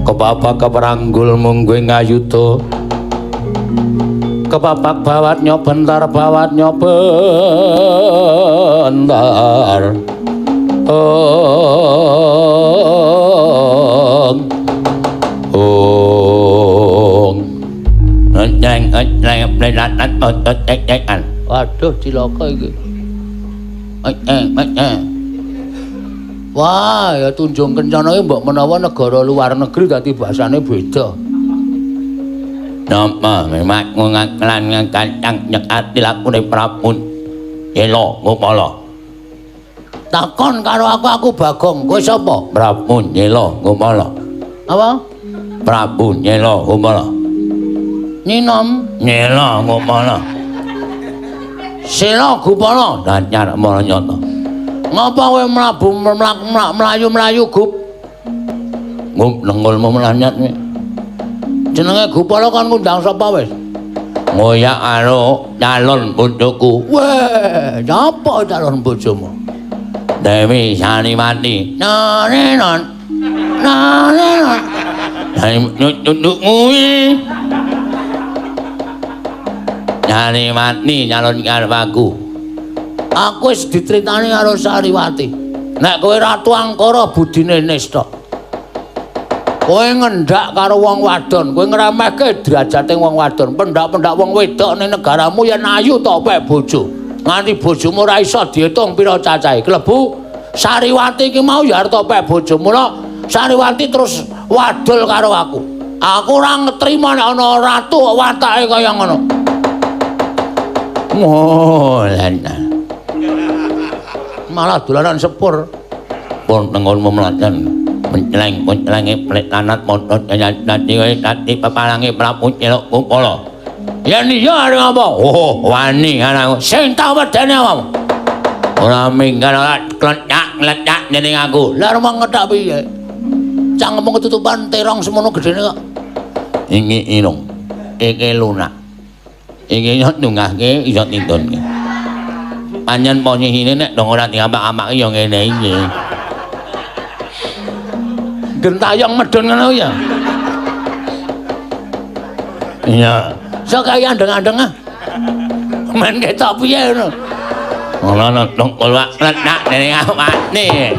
Kepapak keperanggul mungguh ngayuta, kepapak bawat nyobentar bawat nyobentar. Ong ong nyeng nyeng nyeng. Waduh cilaka iki. Wah, ya Tunjung Kencana iki mbok menawa negara luar negeri dadi bahasane beda. Napa memang ngaklan ngakang nyekati lakune Prabu Sela Gupala. Takon karo aku, aku Bagong. Kowe sapa? Prabu Sela Gupala. Apa? Prabu Sela Gupala. Nyinom Sela Gupala. Sela Gupala danyar maranyata. Ngapa kowe mlabu mlayu-mlayu Gup? Gup nengulmu mlanyat kowe. Jenenge Gupala kon ngundang sapa wis? Ngoyak karo calon bojoku. Weh, sapa calon bojomu? Dewi Sariwati. Narenon. Narenon. Nyucuk kuwi. Sariwati calon karo aku. Aku wis dicritani karo Sariwati. Nek kowe ratu angkara budine nista. Kowe ngendak karo wong wadon, kowe ngremehke derajate wong wadon, pendak-pendak wong wedok ning negaramu yen ayu to pek bojo. Nganti bojomu ora iso diitung pira cacahe. Klebu Sariwati iki mau ya arep pek bojomu lho. Sariwati terus wadul karo aku. Aku ora ngetrima nek ana ratu kok watake kaya ngono. Oh, lan. Malah dolanan sepur. Pun tengon memlaten. Mencleng-menclenge plet lanat montot nyanyi nati pepalange Prabu Sela Gupala. Yen iya arep ngapa? Oh, wani anakku. Sing tak wedene awakmu. Ora minggat ora kletak-kletak dening aku. Lah arep ngetak piye? Cangkemmu ketutupan terong semono gedene kok. Iki irung. Iki lunak. Iki iso ndungahke iso tindunke. Pancen posisine nek dong ora diapak-apake ya ngene iki. Gentayong medun ngono ya. Iya. Sok kaya andeng-andeng ah. Men ketok piye ngono. Ora ana dong kolak kletak dening awakne.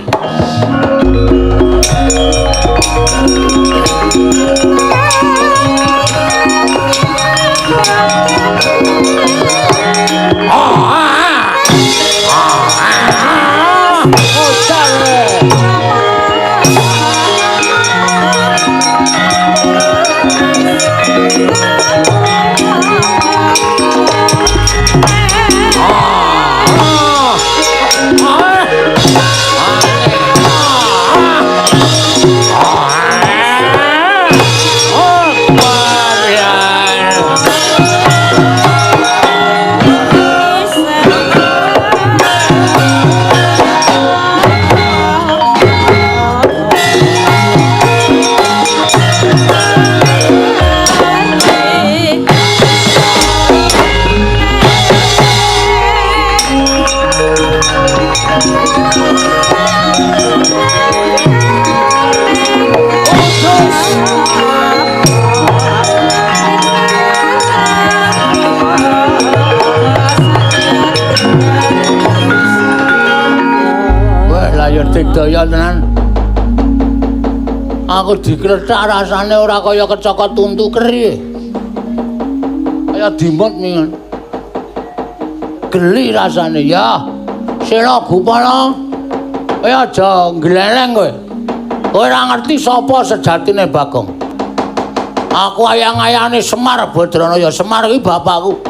Digdaya tenan. Aku dikrethak rasane ora kaya kecokot tuntu keri. Kaya dimut mingan. Geli rasane ya. Sela Gupala. Kowe aja ngleleng kowe. Kowe ora ngerti sapa sejatine Bagong. Aku ayang-ayane Semar Badrana ya Semar iki bapakku.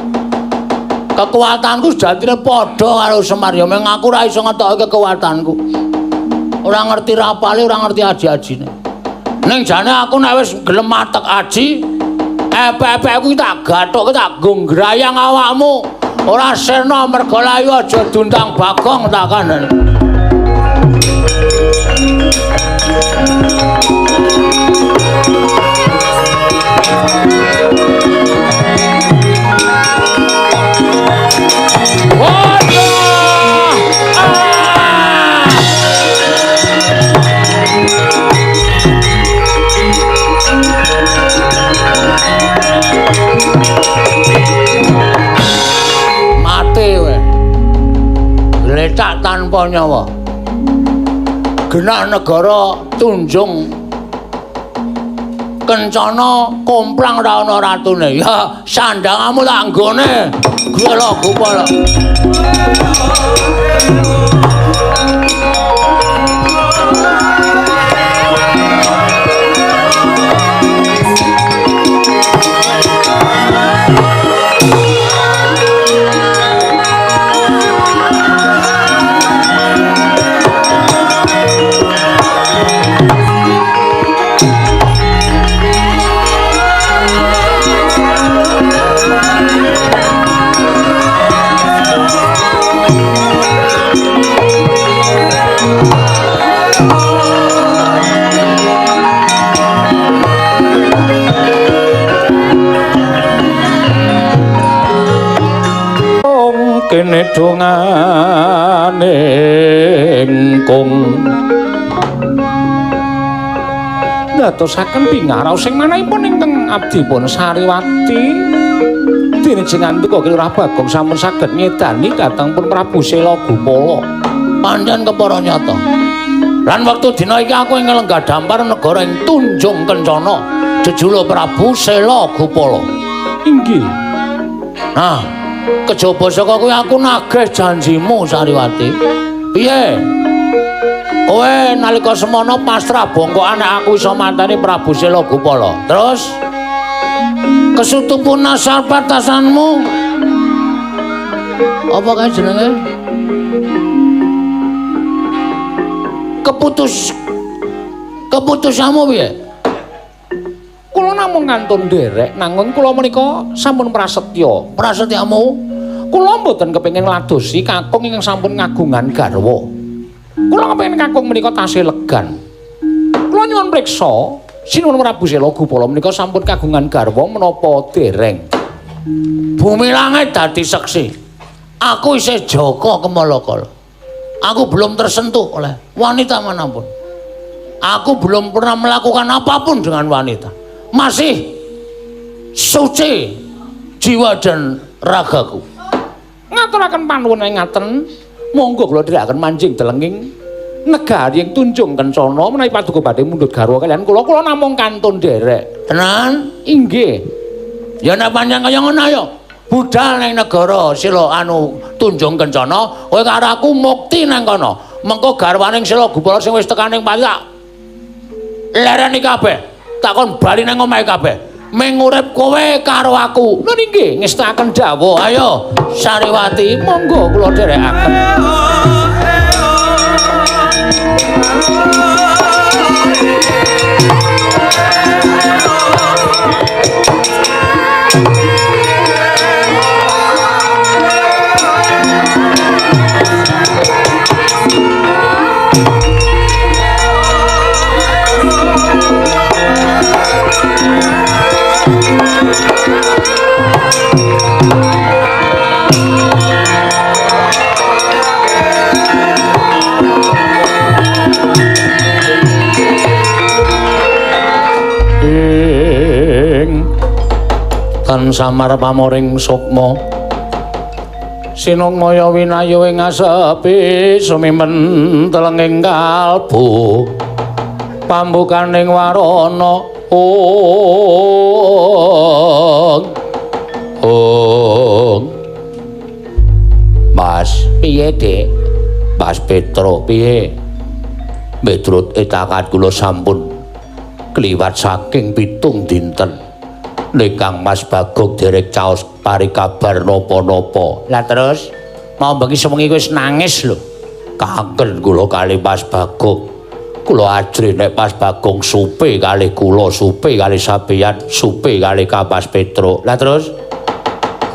Kekuatanku sejatine padha karo Semar ya meng aku ora iso ngetokke kekuatanku. Ora ngerti rapale, ora ngerti aji-ajine. Ning jane aku nek wis gelem matek aji, epek-epekku tak gathukke tak nggo ngrayang awakmu. Ora sirna merga layu aja diundang Bagong tak kandhani. Mati kowe. Gletak tanpa nyawa. Genah negara Tunjung Kencana komplang ra ana ratune. Ya sandangamu tak nggone. Gela Gupala. Kene dongane engkung ndadosaken pingaraos sing manahipun ingkang abdipun Sariwati dene jengandika Lurah Bagong sampun saged nyedani dhateng pun Prabu Sela Gupala. Pancen kepara nyata. Lan wektu dina iki aku ing lenggah dampar negara ing Tunjung Kencana jejula Prabu Sela Gupala. Inggih. Nah, Kejaba saka kuwi aku nagih janjimu Sariwati. Piye? Kowe nalika semono pasrah bongkokan nek aku iso mantani Prabu Sela Gupala. Terus kesutupun asal batasanmu apa kae jenenge? Keputusanmu piye? Kula namung kantun nderek nanging kula menika sampun prasetya. Prasetyamu? Kula mboten kepengin ngladosi kakung ingkang sampun ngagungan garwa. Kula kepengin kakung menika tasih legan. Kula nyuwun priksa, Sinuwun Prabu Sela Gupala menika sampun kagungan garwa menapa dereng? Bumi langit dadi seksi. Aku isih jaka kemalakala. Aku belum tersentuh oleh wanita manapun. Aku belum pernah melakukan apapun dengan wanita. Masih suci jiwa dan ragaku. Ngaturaken panuwun ngaten, monggo kula dherekaken manjing delenging negari ing Tunjung Kencana menawi paduka badhe mundhut garwa kaliyan kula, kula namung kantun nderek. Tenan? Inggih. Ya nek pancen kaya ngono ayo budal ning negara Sila anu Tunjung Kencana, kowe karo aku mukti nang kono. Mengko garwaning Sela Gupala sing wis tekan ning pati tak lereni kabeh. Tak kon bali nang omahe kabeh. Ming urip kowe karo aku. Lho nggih, ngestakaken dawuh. Ayo Sariwati, monggo kula dherekaken. Ing tan samar pamoring sukma sinungmaya winayu ing asepi sumimen telenging kalbu pambukaning warana ong ong. Mas piye Dik? Mas Petro piye? Miturut etakan kula sampun kliwat saking 7 dinten. Nek Kang Mas Bagong derek caos pari kabar napa-napa. Lah terus mau bengi sewengi wis nangis lho. Kangen kula kali Mas Bagong. Kula ajrih nek Mas Bagong supe kalih kula, supe kalih sampeyan, supe kalih Kang Mas Petro. Lah terus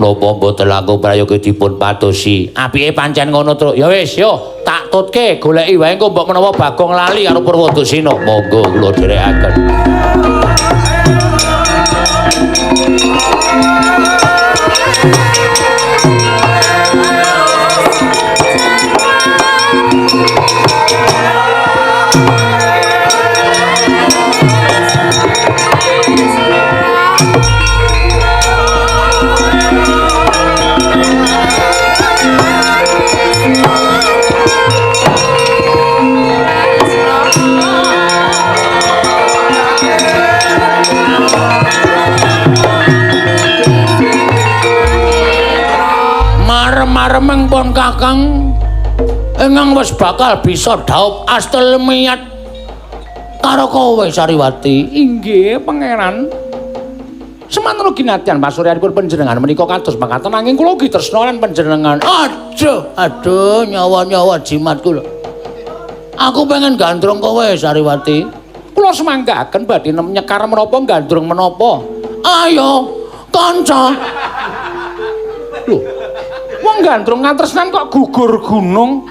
napa mboten langkung prayogi dipun patosi? Apike pancen ngono, Truk. Ya wis, yo tak tutke goleki wae engko mbok menawa Bagong lali karo Purwadasina. Monggo kula dherekaken. Maremeng pun Kakang ingkang wis bakal bisa dhaup astel miyat karo kowe Sariwati. Inggih, Pangeran. Semanten ugi nadyan pasuryanipun panjenengan menika kados makaten nanging kula ugi tresna lan panjenengan. Aduh, aduh nyawa-nyawa jimat kula. Aku pengen gandrung kowe Sariwati. Kula semanggaken badhe nyekar menapa gandrung menapa. Ayo, kanca. Lho, wong gandrung katresnan kok gugur gunung.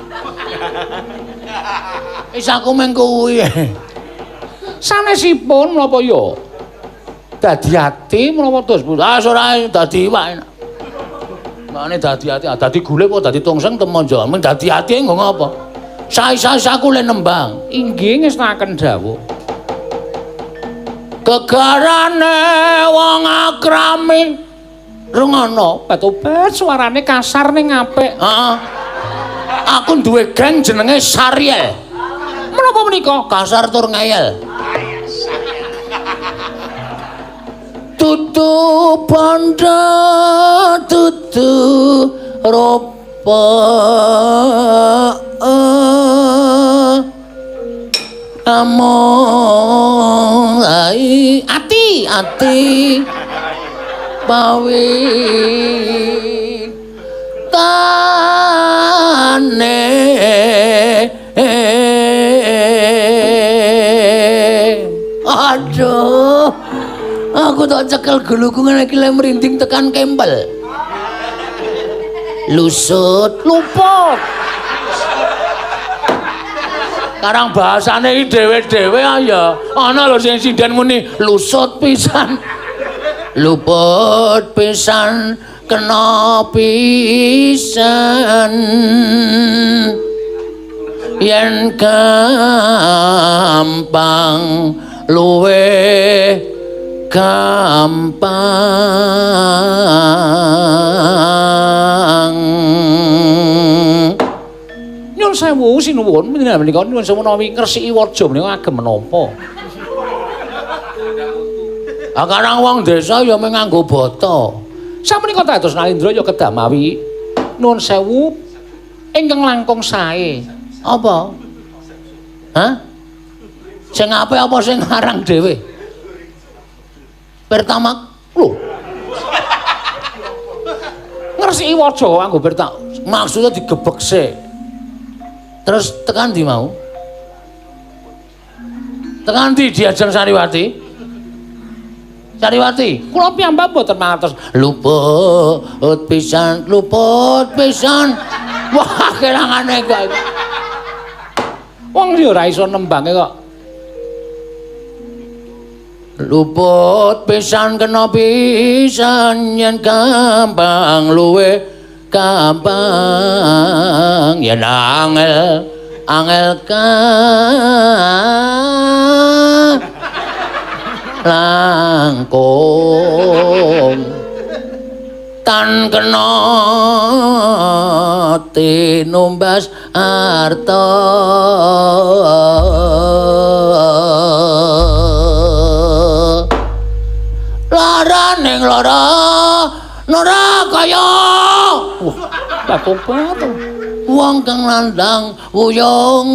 Wis aku mung kuwi. Sanesipun menapa ya? Dadi ati menapa dos pundi? Ah ora dadi iwak enak. Mane dadi ati, dadi gule apa dadi tungseng temonjo. Mung dadi ati nggo ngapa? Sais-sais aku le nembang. Inggih ngestakaken dawuh. Gegarane wong akrami rungono obat-obat suarane kasar ning apik. Heeh. Aku duwe geng jenenge Sariel. Menapa menika? Kasar tur ngeyel. Dudu bandha dudu rupa among ai ati ati pawi tane. Aduh, aku tak cekel guluku ngene iki le merinding tekan kempel. Lusut luput. Karang bahasane iki dhewe-dhewe ya. Ana lho sing sinden muni lusut pisan. Luput pisan kena pisan. Yen gampang luwe gampang. Nyun sewu sinuwun menika nyun sewu menawi ngresiki waja menika agem menapa? Ah karang wong desa ya mung nganggo bata. Sapunika dados Nalindra ya kedah mawi nuwun sewu ingkang langkung sae. Apa? Hah? Sing apik apa sing ngarang dhewe? Pertama lho. Ngresiki waja nganggo pertama. Maksudnya digebek sik. Terus tekan ndi mau? Tekan ndi diajeng Sariwati? Sariwati, kula piyambak mboten mangertos. Luput pisan, luput pisan. Wah, kelangane kok. Wong ya ora iso nembange kok. Luput pisan kena pisan yen gampang luwe gampang yen angel angel ka langkung tan kena tinumbas arta. Lara ning lara nora kaya. Wah, batu-batu. Wong kang landang wuyung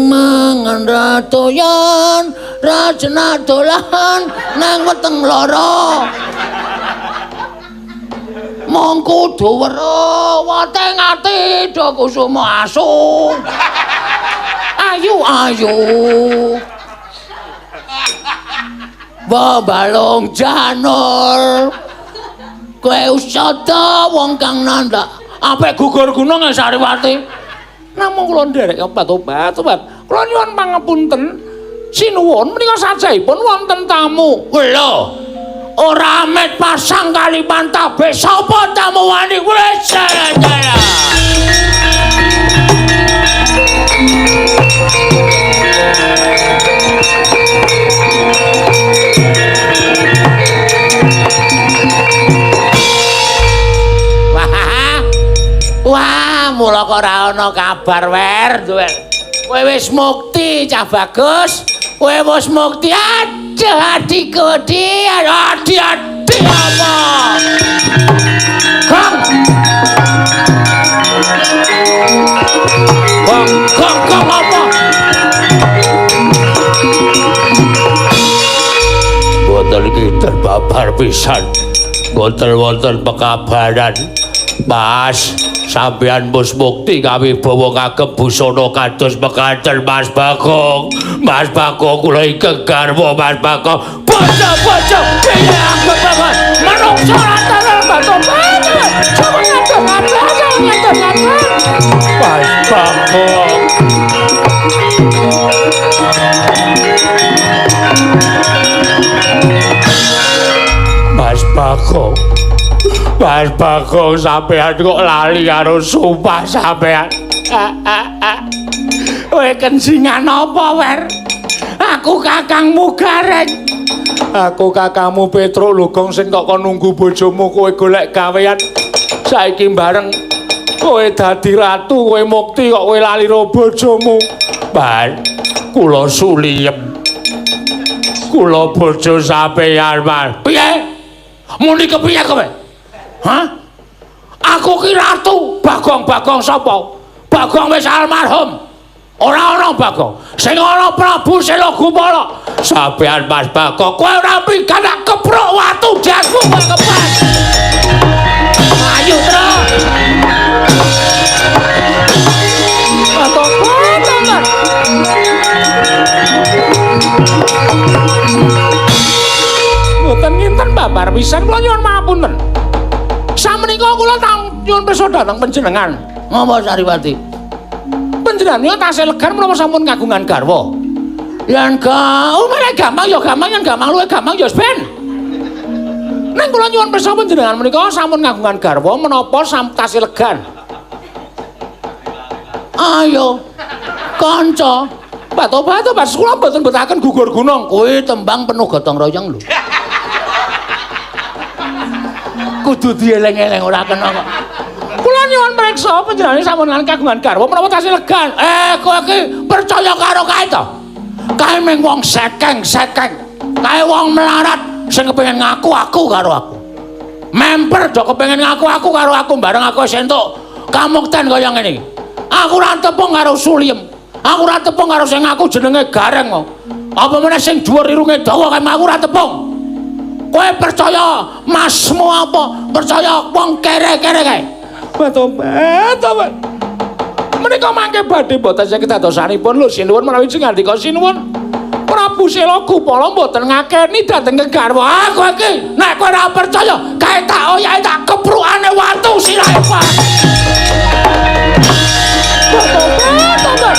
mangan ra doyan ra jenak dolan nang weteng lara. Mong kudu weruh wateng ati do kusuma asu. Ayu ayu. Balung janur. Kowe usada wong kang nandhak apik gugur gunung Sariwati. Namung kula nderek obat-obat. Kula nyuwun pangapunten. Sinuwun menika sajahipun wonten tamu. Lho, ora amit pasang kalipan tabik sapa tamu wani wis jalan-jalan. Wah, mula kok ora ana kabar wer, duwe. Kowe wis mukti, cah bagus. Kowe wis mukti. Aduh, adikku, di, adi, adi apa? Gong. Gong, gong, gong apa? Boten iki terbabar pisan. Boten wonten pekabaran. Mas, sampeyan wis mukti kawibawa kagem busana kados mekaten Mas Bagong. Mas Bagong kula ingkang garwa Mas Bagong. Bocah-bocah piye aku banget. Manungsa antara batu-batu. Coba ngatur-ngatur. Mas Bagong. Mas Bagong. Mas Bagong sampean kok lali karo sumpah sampean. Kowe kensingan apa, Wer? Aku kakangmu Gareng. Aku kakangmu Petruk lho, Gong, sing tok kon nunggu bojomu kowe golek gawean. Saiki bareng kowe dadi ratu, kowe mukti kok kowe lali karo bojomu. Mas, kula suliyem. Kula bojo sampeyan, Mas. Piye? Muni kepiye kowe? Hah? Aku ki ratu. Bagong-bagong sapa? Bagong wis almarhum. Ora ana Bagong. Sing ana Prabu Sela Gupala. Sampeyan Mas Bagong, kowe ora pikan tak keprok watu jasmu kowe kepas. Ayo, Tru. Mboten nginten babar pisan kula nyuwun mapunten. Samenika kula tang nyuwun pirsa dhateng panjenengan. Ngapa Sariwati? Panjenengan tasih legar menapa sampun kagungan garwa? Yen malah gampang ya gampang, yen gampang luwih gampang ya ben. Ning kula nyuwun pirsa panjenengan menika sampun kagungan garwa menapa tasih legan? Ayo kanca. Bato-bato pas kula mboten betaken gugur gunung. Kuwi tembang penuh gotong royong lho. Kudu dieling-eling ora kena kok. Kula nyuwun priksa panjenengane sampun kagungan garwa menapa tasih legan? Kowe iki percaya karo kae to? Kae mung wong sekeng-sekeng. Kae wong melarat sing kepengin ngaku aku karo aku. Memper do kepengin ngaku aku karo aku bareng aku wis entuk kamukten kaya ngene iki. Aku ora tepung karo Suliem. Aku ora tepung karo sing ngaku jenenge Gareng kok. Apa meneh sing dhuwur irunge dawa kae aku ora tepung. Kowe percaya masmu apa? Percaya wong kere-kere kae? Bato-bato. Menika mangke badhe boten saged dadosanipun lho sinuwun menawi ngandika sinuwun. Prabu Sela Gupala mboten ngakeni dhateng kegarwa. Aku iki nek kowe ora percaya kae tak oyahe tak keprukane watu sirahe, Pak. Bato-bato.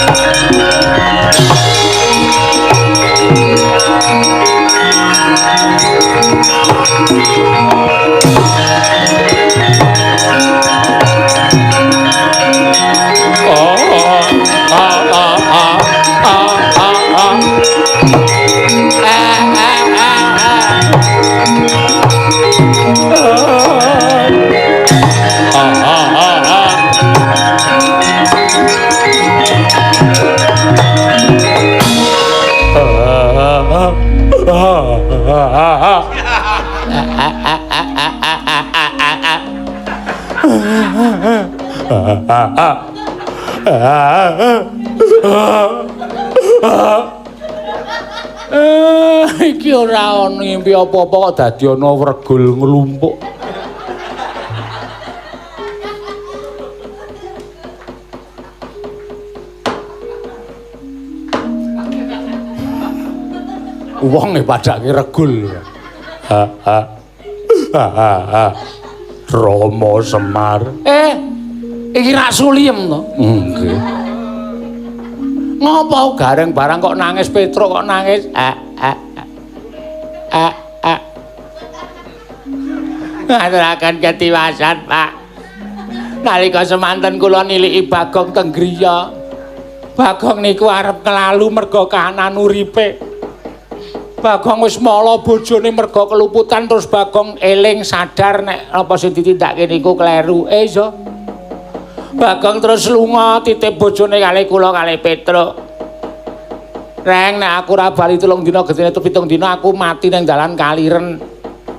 Iki ora ana ngimpi apa-apa kok dadi ana wregul nglumpuk. Wong e padake regul. Ha ha. Ha ha. Rama Semar. Iki rak Suliem to? Nggih. Ngopo gareng barang kok nangis Petruk kok nangis? A a a a. Ngaturaken ketiwasan, Pak. Nalika semanten kula niliki Bagong teng griya. Bagong niku arep kelalu merga kahanan uripe. Bagong wis mala bojone merga keluputan terus Bagong eling sadar nek apa sing ditindakake niku kleru. Iya. Bagong terus lunga titip bojone kalih kula kalih Petruk. Reng nek aku ora bali 3 dina gedene 7 dina aku mati ning dalan Kaliren.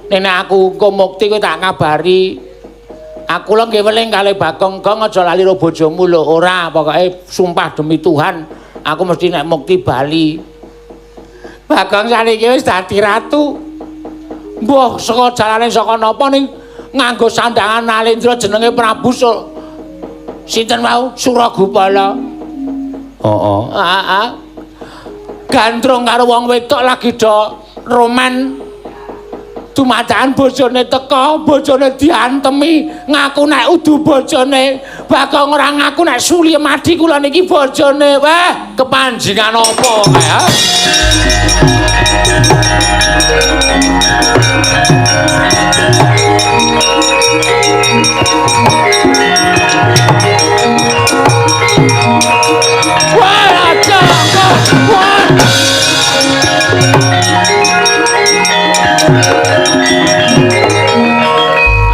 Nek aku engko mukti kowe tak kabari. Aku lho nggih weling kalih Bagong, Gong aja lali ro bojomu lho. Ora, pokoke sumpah demi Tuhan aku mesti nek mukti bali. Bagong saniki wis dadi ratu. Mbuh saka jalane saka napa ning nganggo sandangan Nalendra jenenge Prabu sinten wau Suragupala. Heeh. Heeh. Gandrung karo wong wedok lagi do roman. Dumadakan bojone teka, bojone diantemi, ngaku nek udu bojone. Bagong ora ngaku nek Suliem adi kula niki bojone. Wah, kepanjingan apa kae? Wah, aja kok. Wah.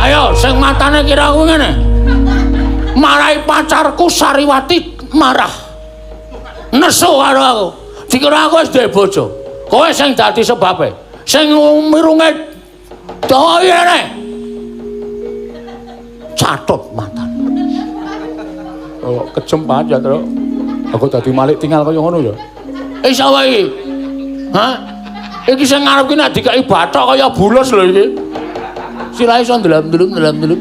Ayo sing matane kira aku ngene. Marahi pacarku Sariwati marah. Nesu karo aku. Dikira aku wis duwe bojo. Kowe sing dadi sebabe. Sing mirunge dawa rene. Catut matan. Oh, kejem banget ya, Truk. Aku dadi malik tinggal kaya ngono ya. Iso wae iki. Hah? Iki sing ngarep ki nek dikeki bathok kaya bulus lho iki. Sirahe iso ndelem-ndelem.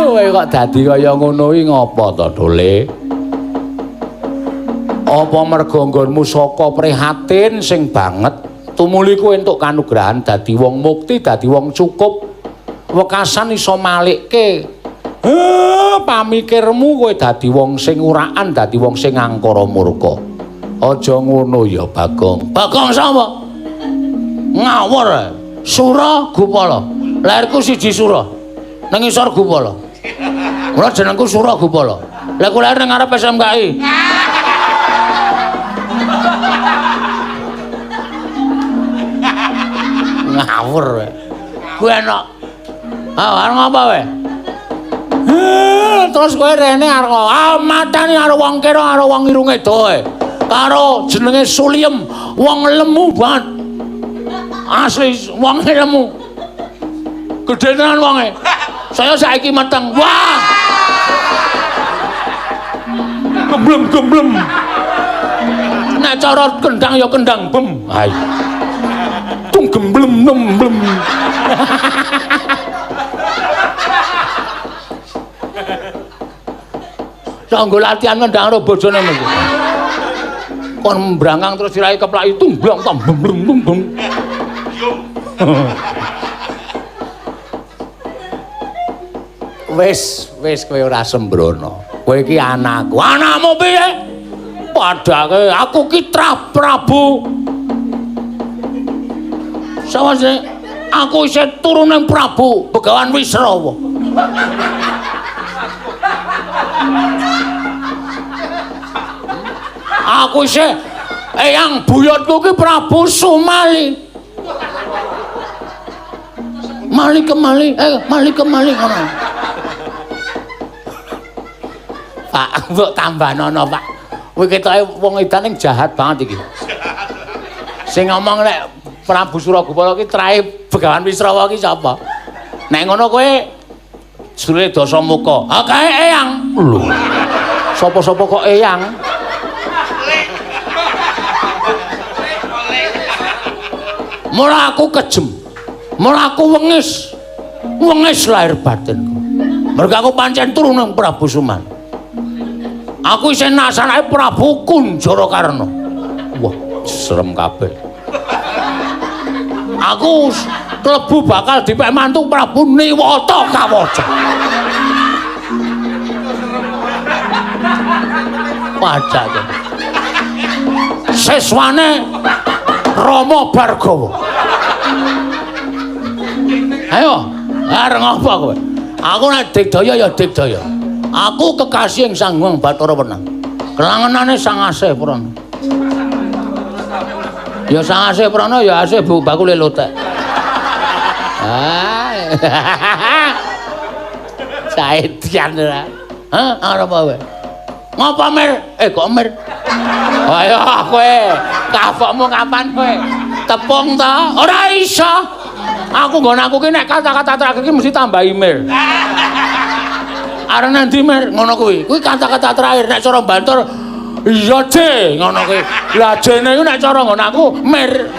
Kowe kok dadi kaya ngono iki ngopo to, Dole? Apa merga nggonmu saka prihatin sing banget tumuli kowe entuk kanugrahan dadi wong mukti, dadi wong cukup, wekasan iso malikke pamikirmu kowe dadi wong sing urakan, dadi wong sing angkara murka. Aja ngono ya, Bagong. Bagong sapa? Ngawur. Sura Gupala. Lahirku siji Sura. Nang ngisor Gupala. Mula jenengku Sura Gupala. Lah ku lahir nang ngarep SMKI. Ngawur kowe. Kuwi enak. Ah, arep ngapa kowe? Terus kowe rene arep matane karo wong kira karo wong irunge doe. Karo jenenge Suliem, wong lemu banget. Asli wong lemu. Gedhe tenan wonge. Saya saiki meteng. Wah. Gemblem-gemblem. Nek cara kendang ya kendang bem. Ayo. Tung gemblem nemblem. Sanggo latihan kendang karo bojone mengko. Kon mbrangkang terus sirahe keplaki tumblong tom blem blem blem. Wis, wis kowe ora sembrono. Kowe iki anakku. Anakmu piye? Padake aku ki Trah Prabu. Sapa sih? Aku isih turuning Prabu Begawan Wisrawa. Aku isih eyang buyutku ki Prabu Sumali. Mali kemali, mali kemali ngono. Pak, mbok tambahnono, Pak. Kowe ketoke wong edan ning jahat banget iki. Sing ngomong nek Prabu Suragupala ki trahe Begawan Wisrawa ki sapa? Nek ngono kowe jure Dasamuka. Ha kae eyang. Lho. Sapa-sapa kok eyang? Mula aku kejem. Mula aku wengis. Wengis lahir batinku. Mergo aku pancen turunan Prabu Suman. Aku isih nasanake Prabu Kunjarakarna. Wah, serem kabeh. Aku klebu bakal dipek mantu Prabu Niwata Kawaca. Pajake. Siswane Rama Bargawa. Ayo, arep ngopo kowe? Aku nek digdaya ya digdaya. Aku kekasih ing Sang Hyang Bathara Wenang. Kelangenane Sang Asih Prana. Ya Sang Asih Prana ya asih bu bakule lotek. Ah. Saedian ora. Hah, arep apa kowe? Ngopo Mir? Kok Mir? Ayo kowe, kapokmu kapan kowe? Tepung ta? Ora iso. Aku nggon aku ki nek kata-kata terakhir ki mesti tambahi Mir. Arep nang ndi Mir? Ngono kuwi. Kuwi kata-kata terakhir nek cara bantur iya je ngono kuwi. Lah jene iku nek cara nggon aku Mir.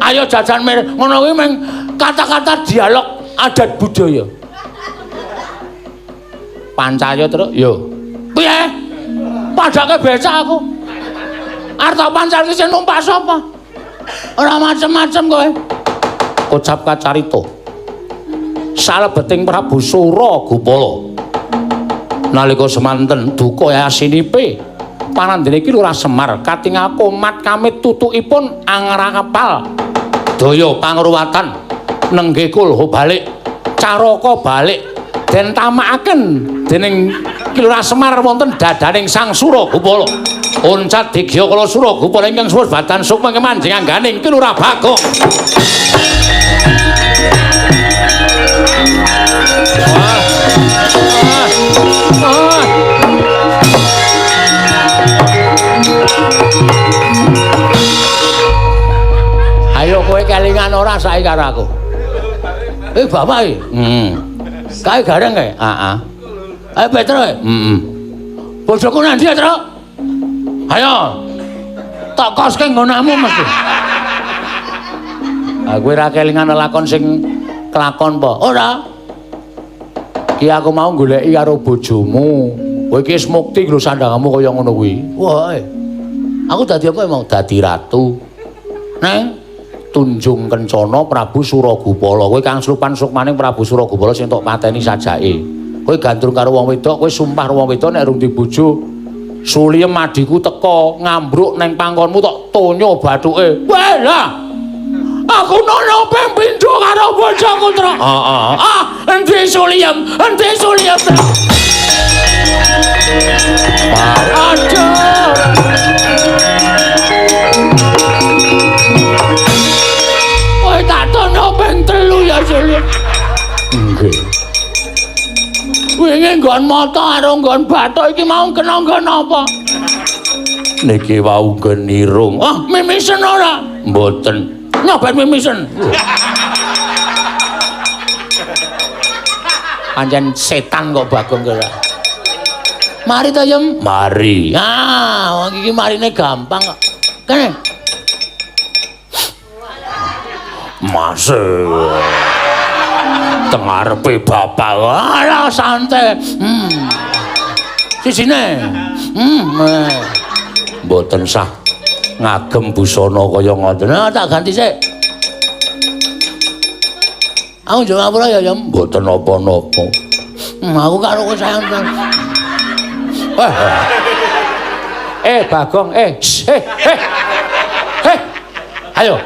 Ayo jajan Mir. Ngono kuwi meng kata-kata dialog adat budaya. Pancaya terus yo. Piye? Padake becak aku. Arep tak pancal ki sing numpak sapa? Ora macem-macem kowe. Kocap kacarita. Salebeting Prabu Suragupala. Nalika semanten duka yasinipe panandene iki Lurah Semar katingal komat kamit tutukipun angrapal daya pangruwatan nenggih kulho balik caraka balik den tamakaken dening Ki Lurah Semar wonten dadaning Sang Suragupala. Oncat digya kala Suragupala ingkang suwun badan sukma manjing angganing Ki Lurah Bagong. Wah. ora saiki karo aku? Bapak iki. Heeh. Kae gareng kae? Heeh. Ayo Petro. Heeh. Bojoku nang ndi, Tru? Ayo. Tak koske nggonamu mesti. Ah kowe ora kelingan lelakon sing kelakon apa? Ora. Ki aku mau goleki karo bojomu. Kowe iki wis mukti lho sandangamu kaya ngono kuwi. Wah. Aku dadi apa emang? Dadi ratu. Neng Tunjung Kencana Prabu Suragupala. Kowe kang slupan sukmaning Prabu Suragupala sing tok pateni sajake. Kowe gandrung karo wong wedok, kowe sumpah karo wong wedok nek rung dibojo. Suliem adhiku teka ngambruk neng pangkonmu tok tonyo bathuke. Wah lah. Aku nono ping pindho karo bojoku, Tru. Heeh. Ah, endi Suliem? Endi Suliem, Tru? Aduh. Kowe tak tono ping 3 ya, Suliem. Nggih. Wingi nggon mata karo nggon bathuk iki mau kena nggon apa? Niki wau nggon irung. Ah, mimisen ora? Mboten. Nyoba mimisen. Pancen setan kok Bagong kira. Mari ta, Yem? Mari. Ah, wong iki marine gampang kok. Kene. Mas. Teng ngarepe bapak. Alah santai. Sisine. Mboten sah ngagem busana kaya ngoten. Ah, tak ganti sik. Aku njaluk ngapura ya, Yem. Mboten napa-napa. Aku karo kowe sayang tenan. Bagong, Ayo.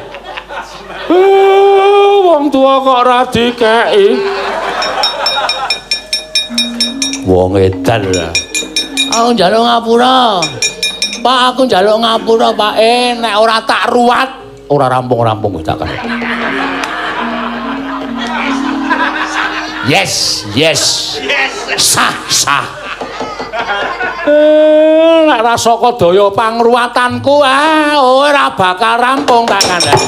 Wong tua kok ora dikeki. Wong edan lah. Aku njaluk ngapura. Pak, aku njaluk ngapura, Pak. Nek ora tak ruwat, ora rampung-rampung tak kan. Yes, yes. Sah, sah. Nek ra saka daya pangruwatanku, ora bakal rampung tak kandhani.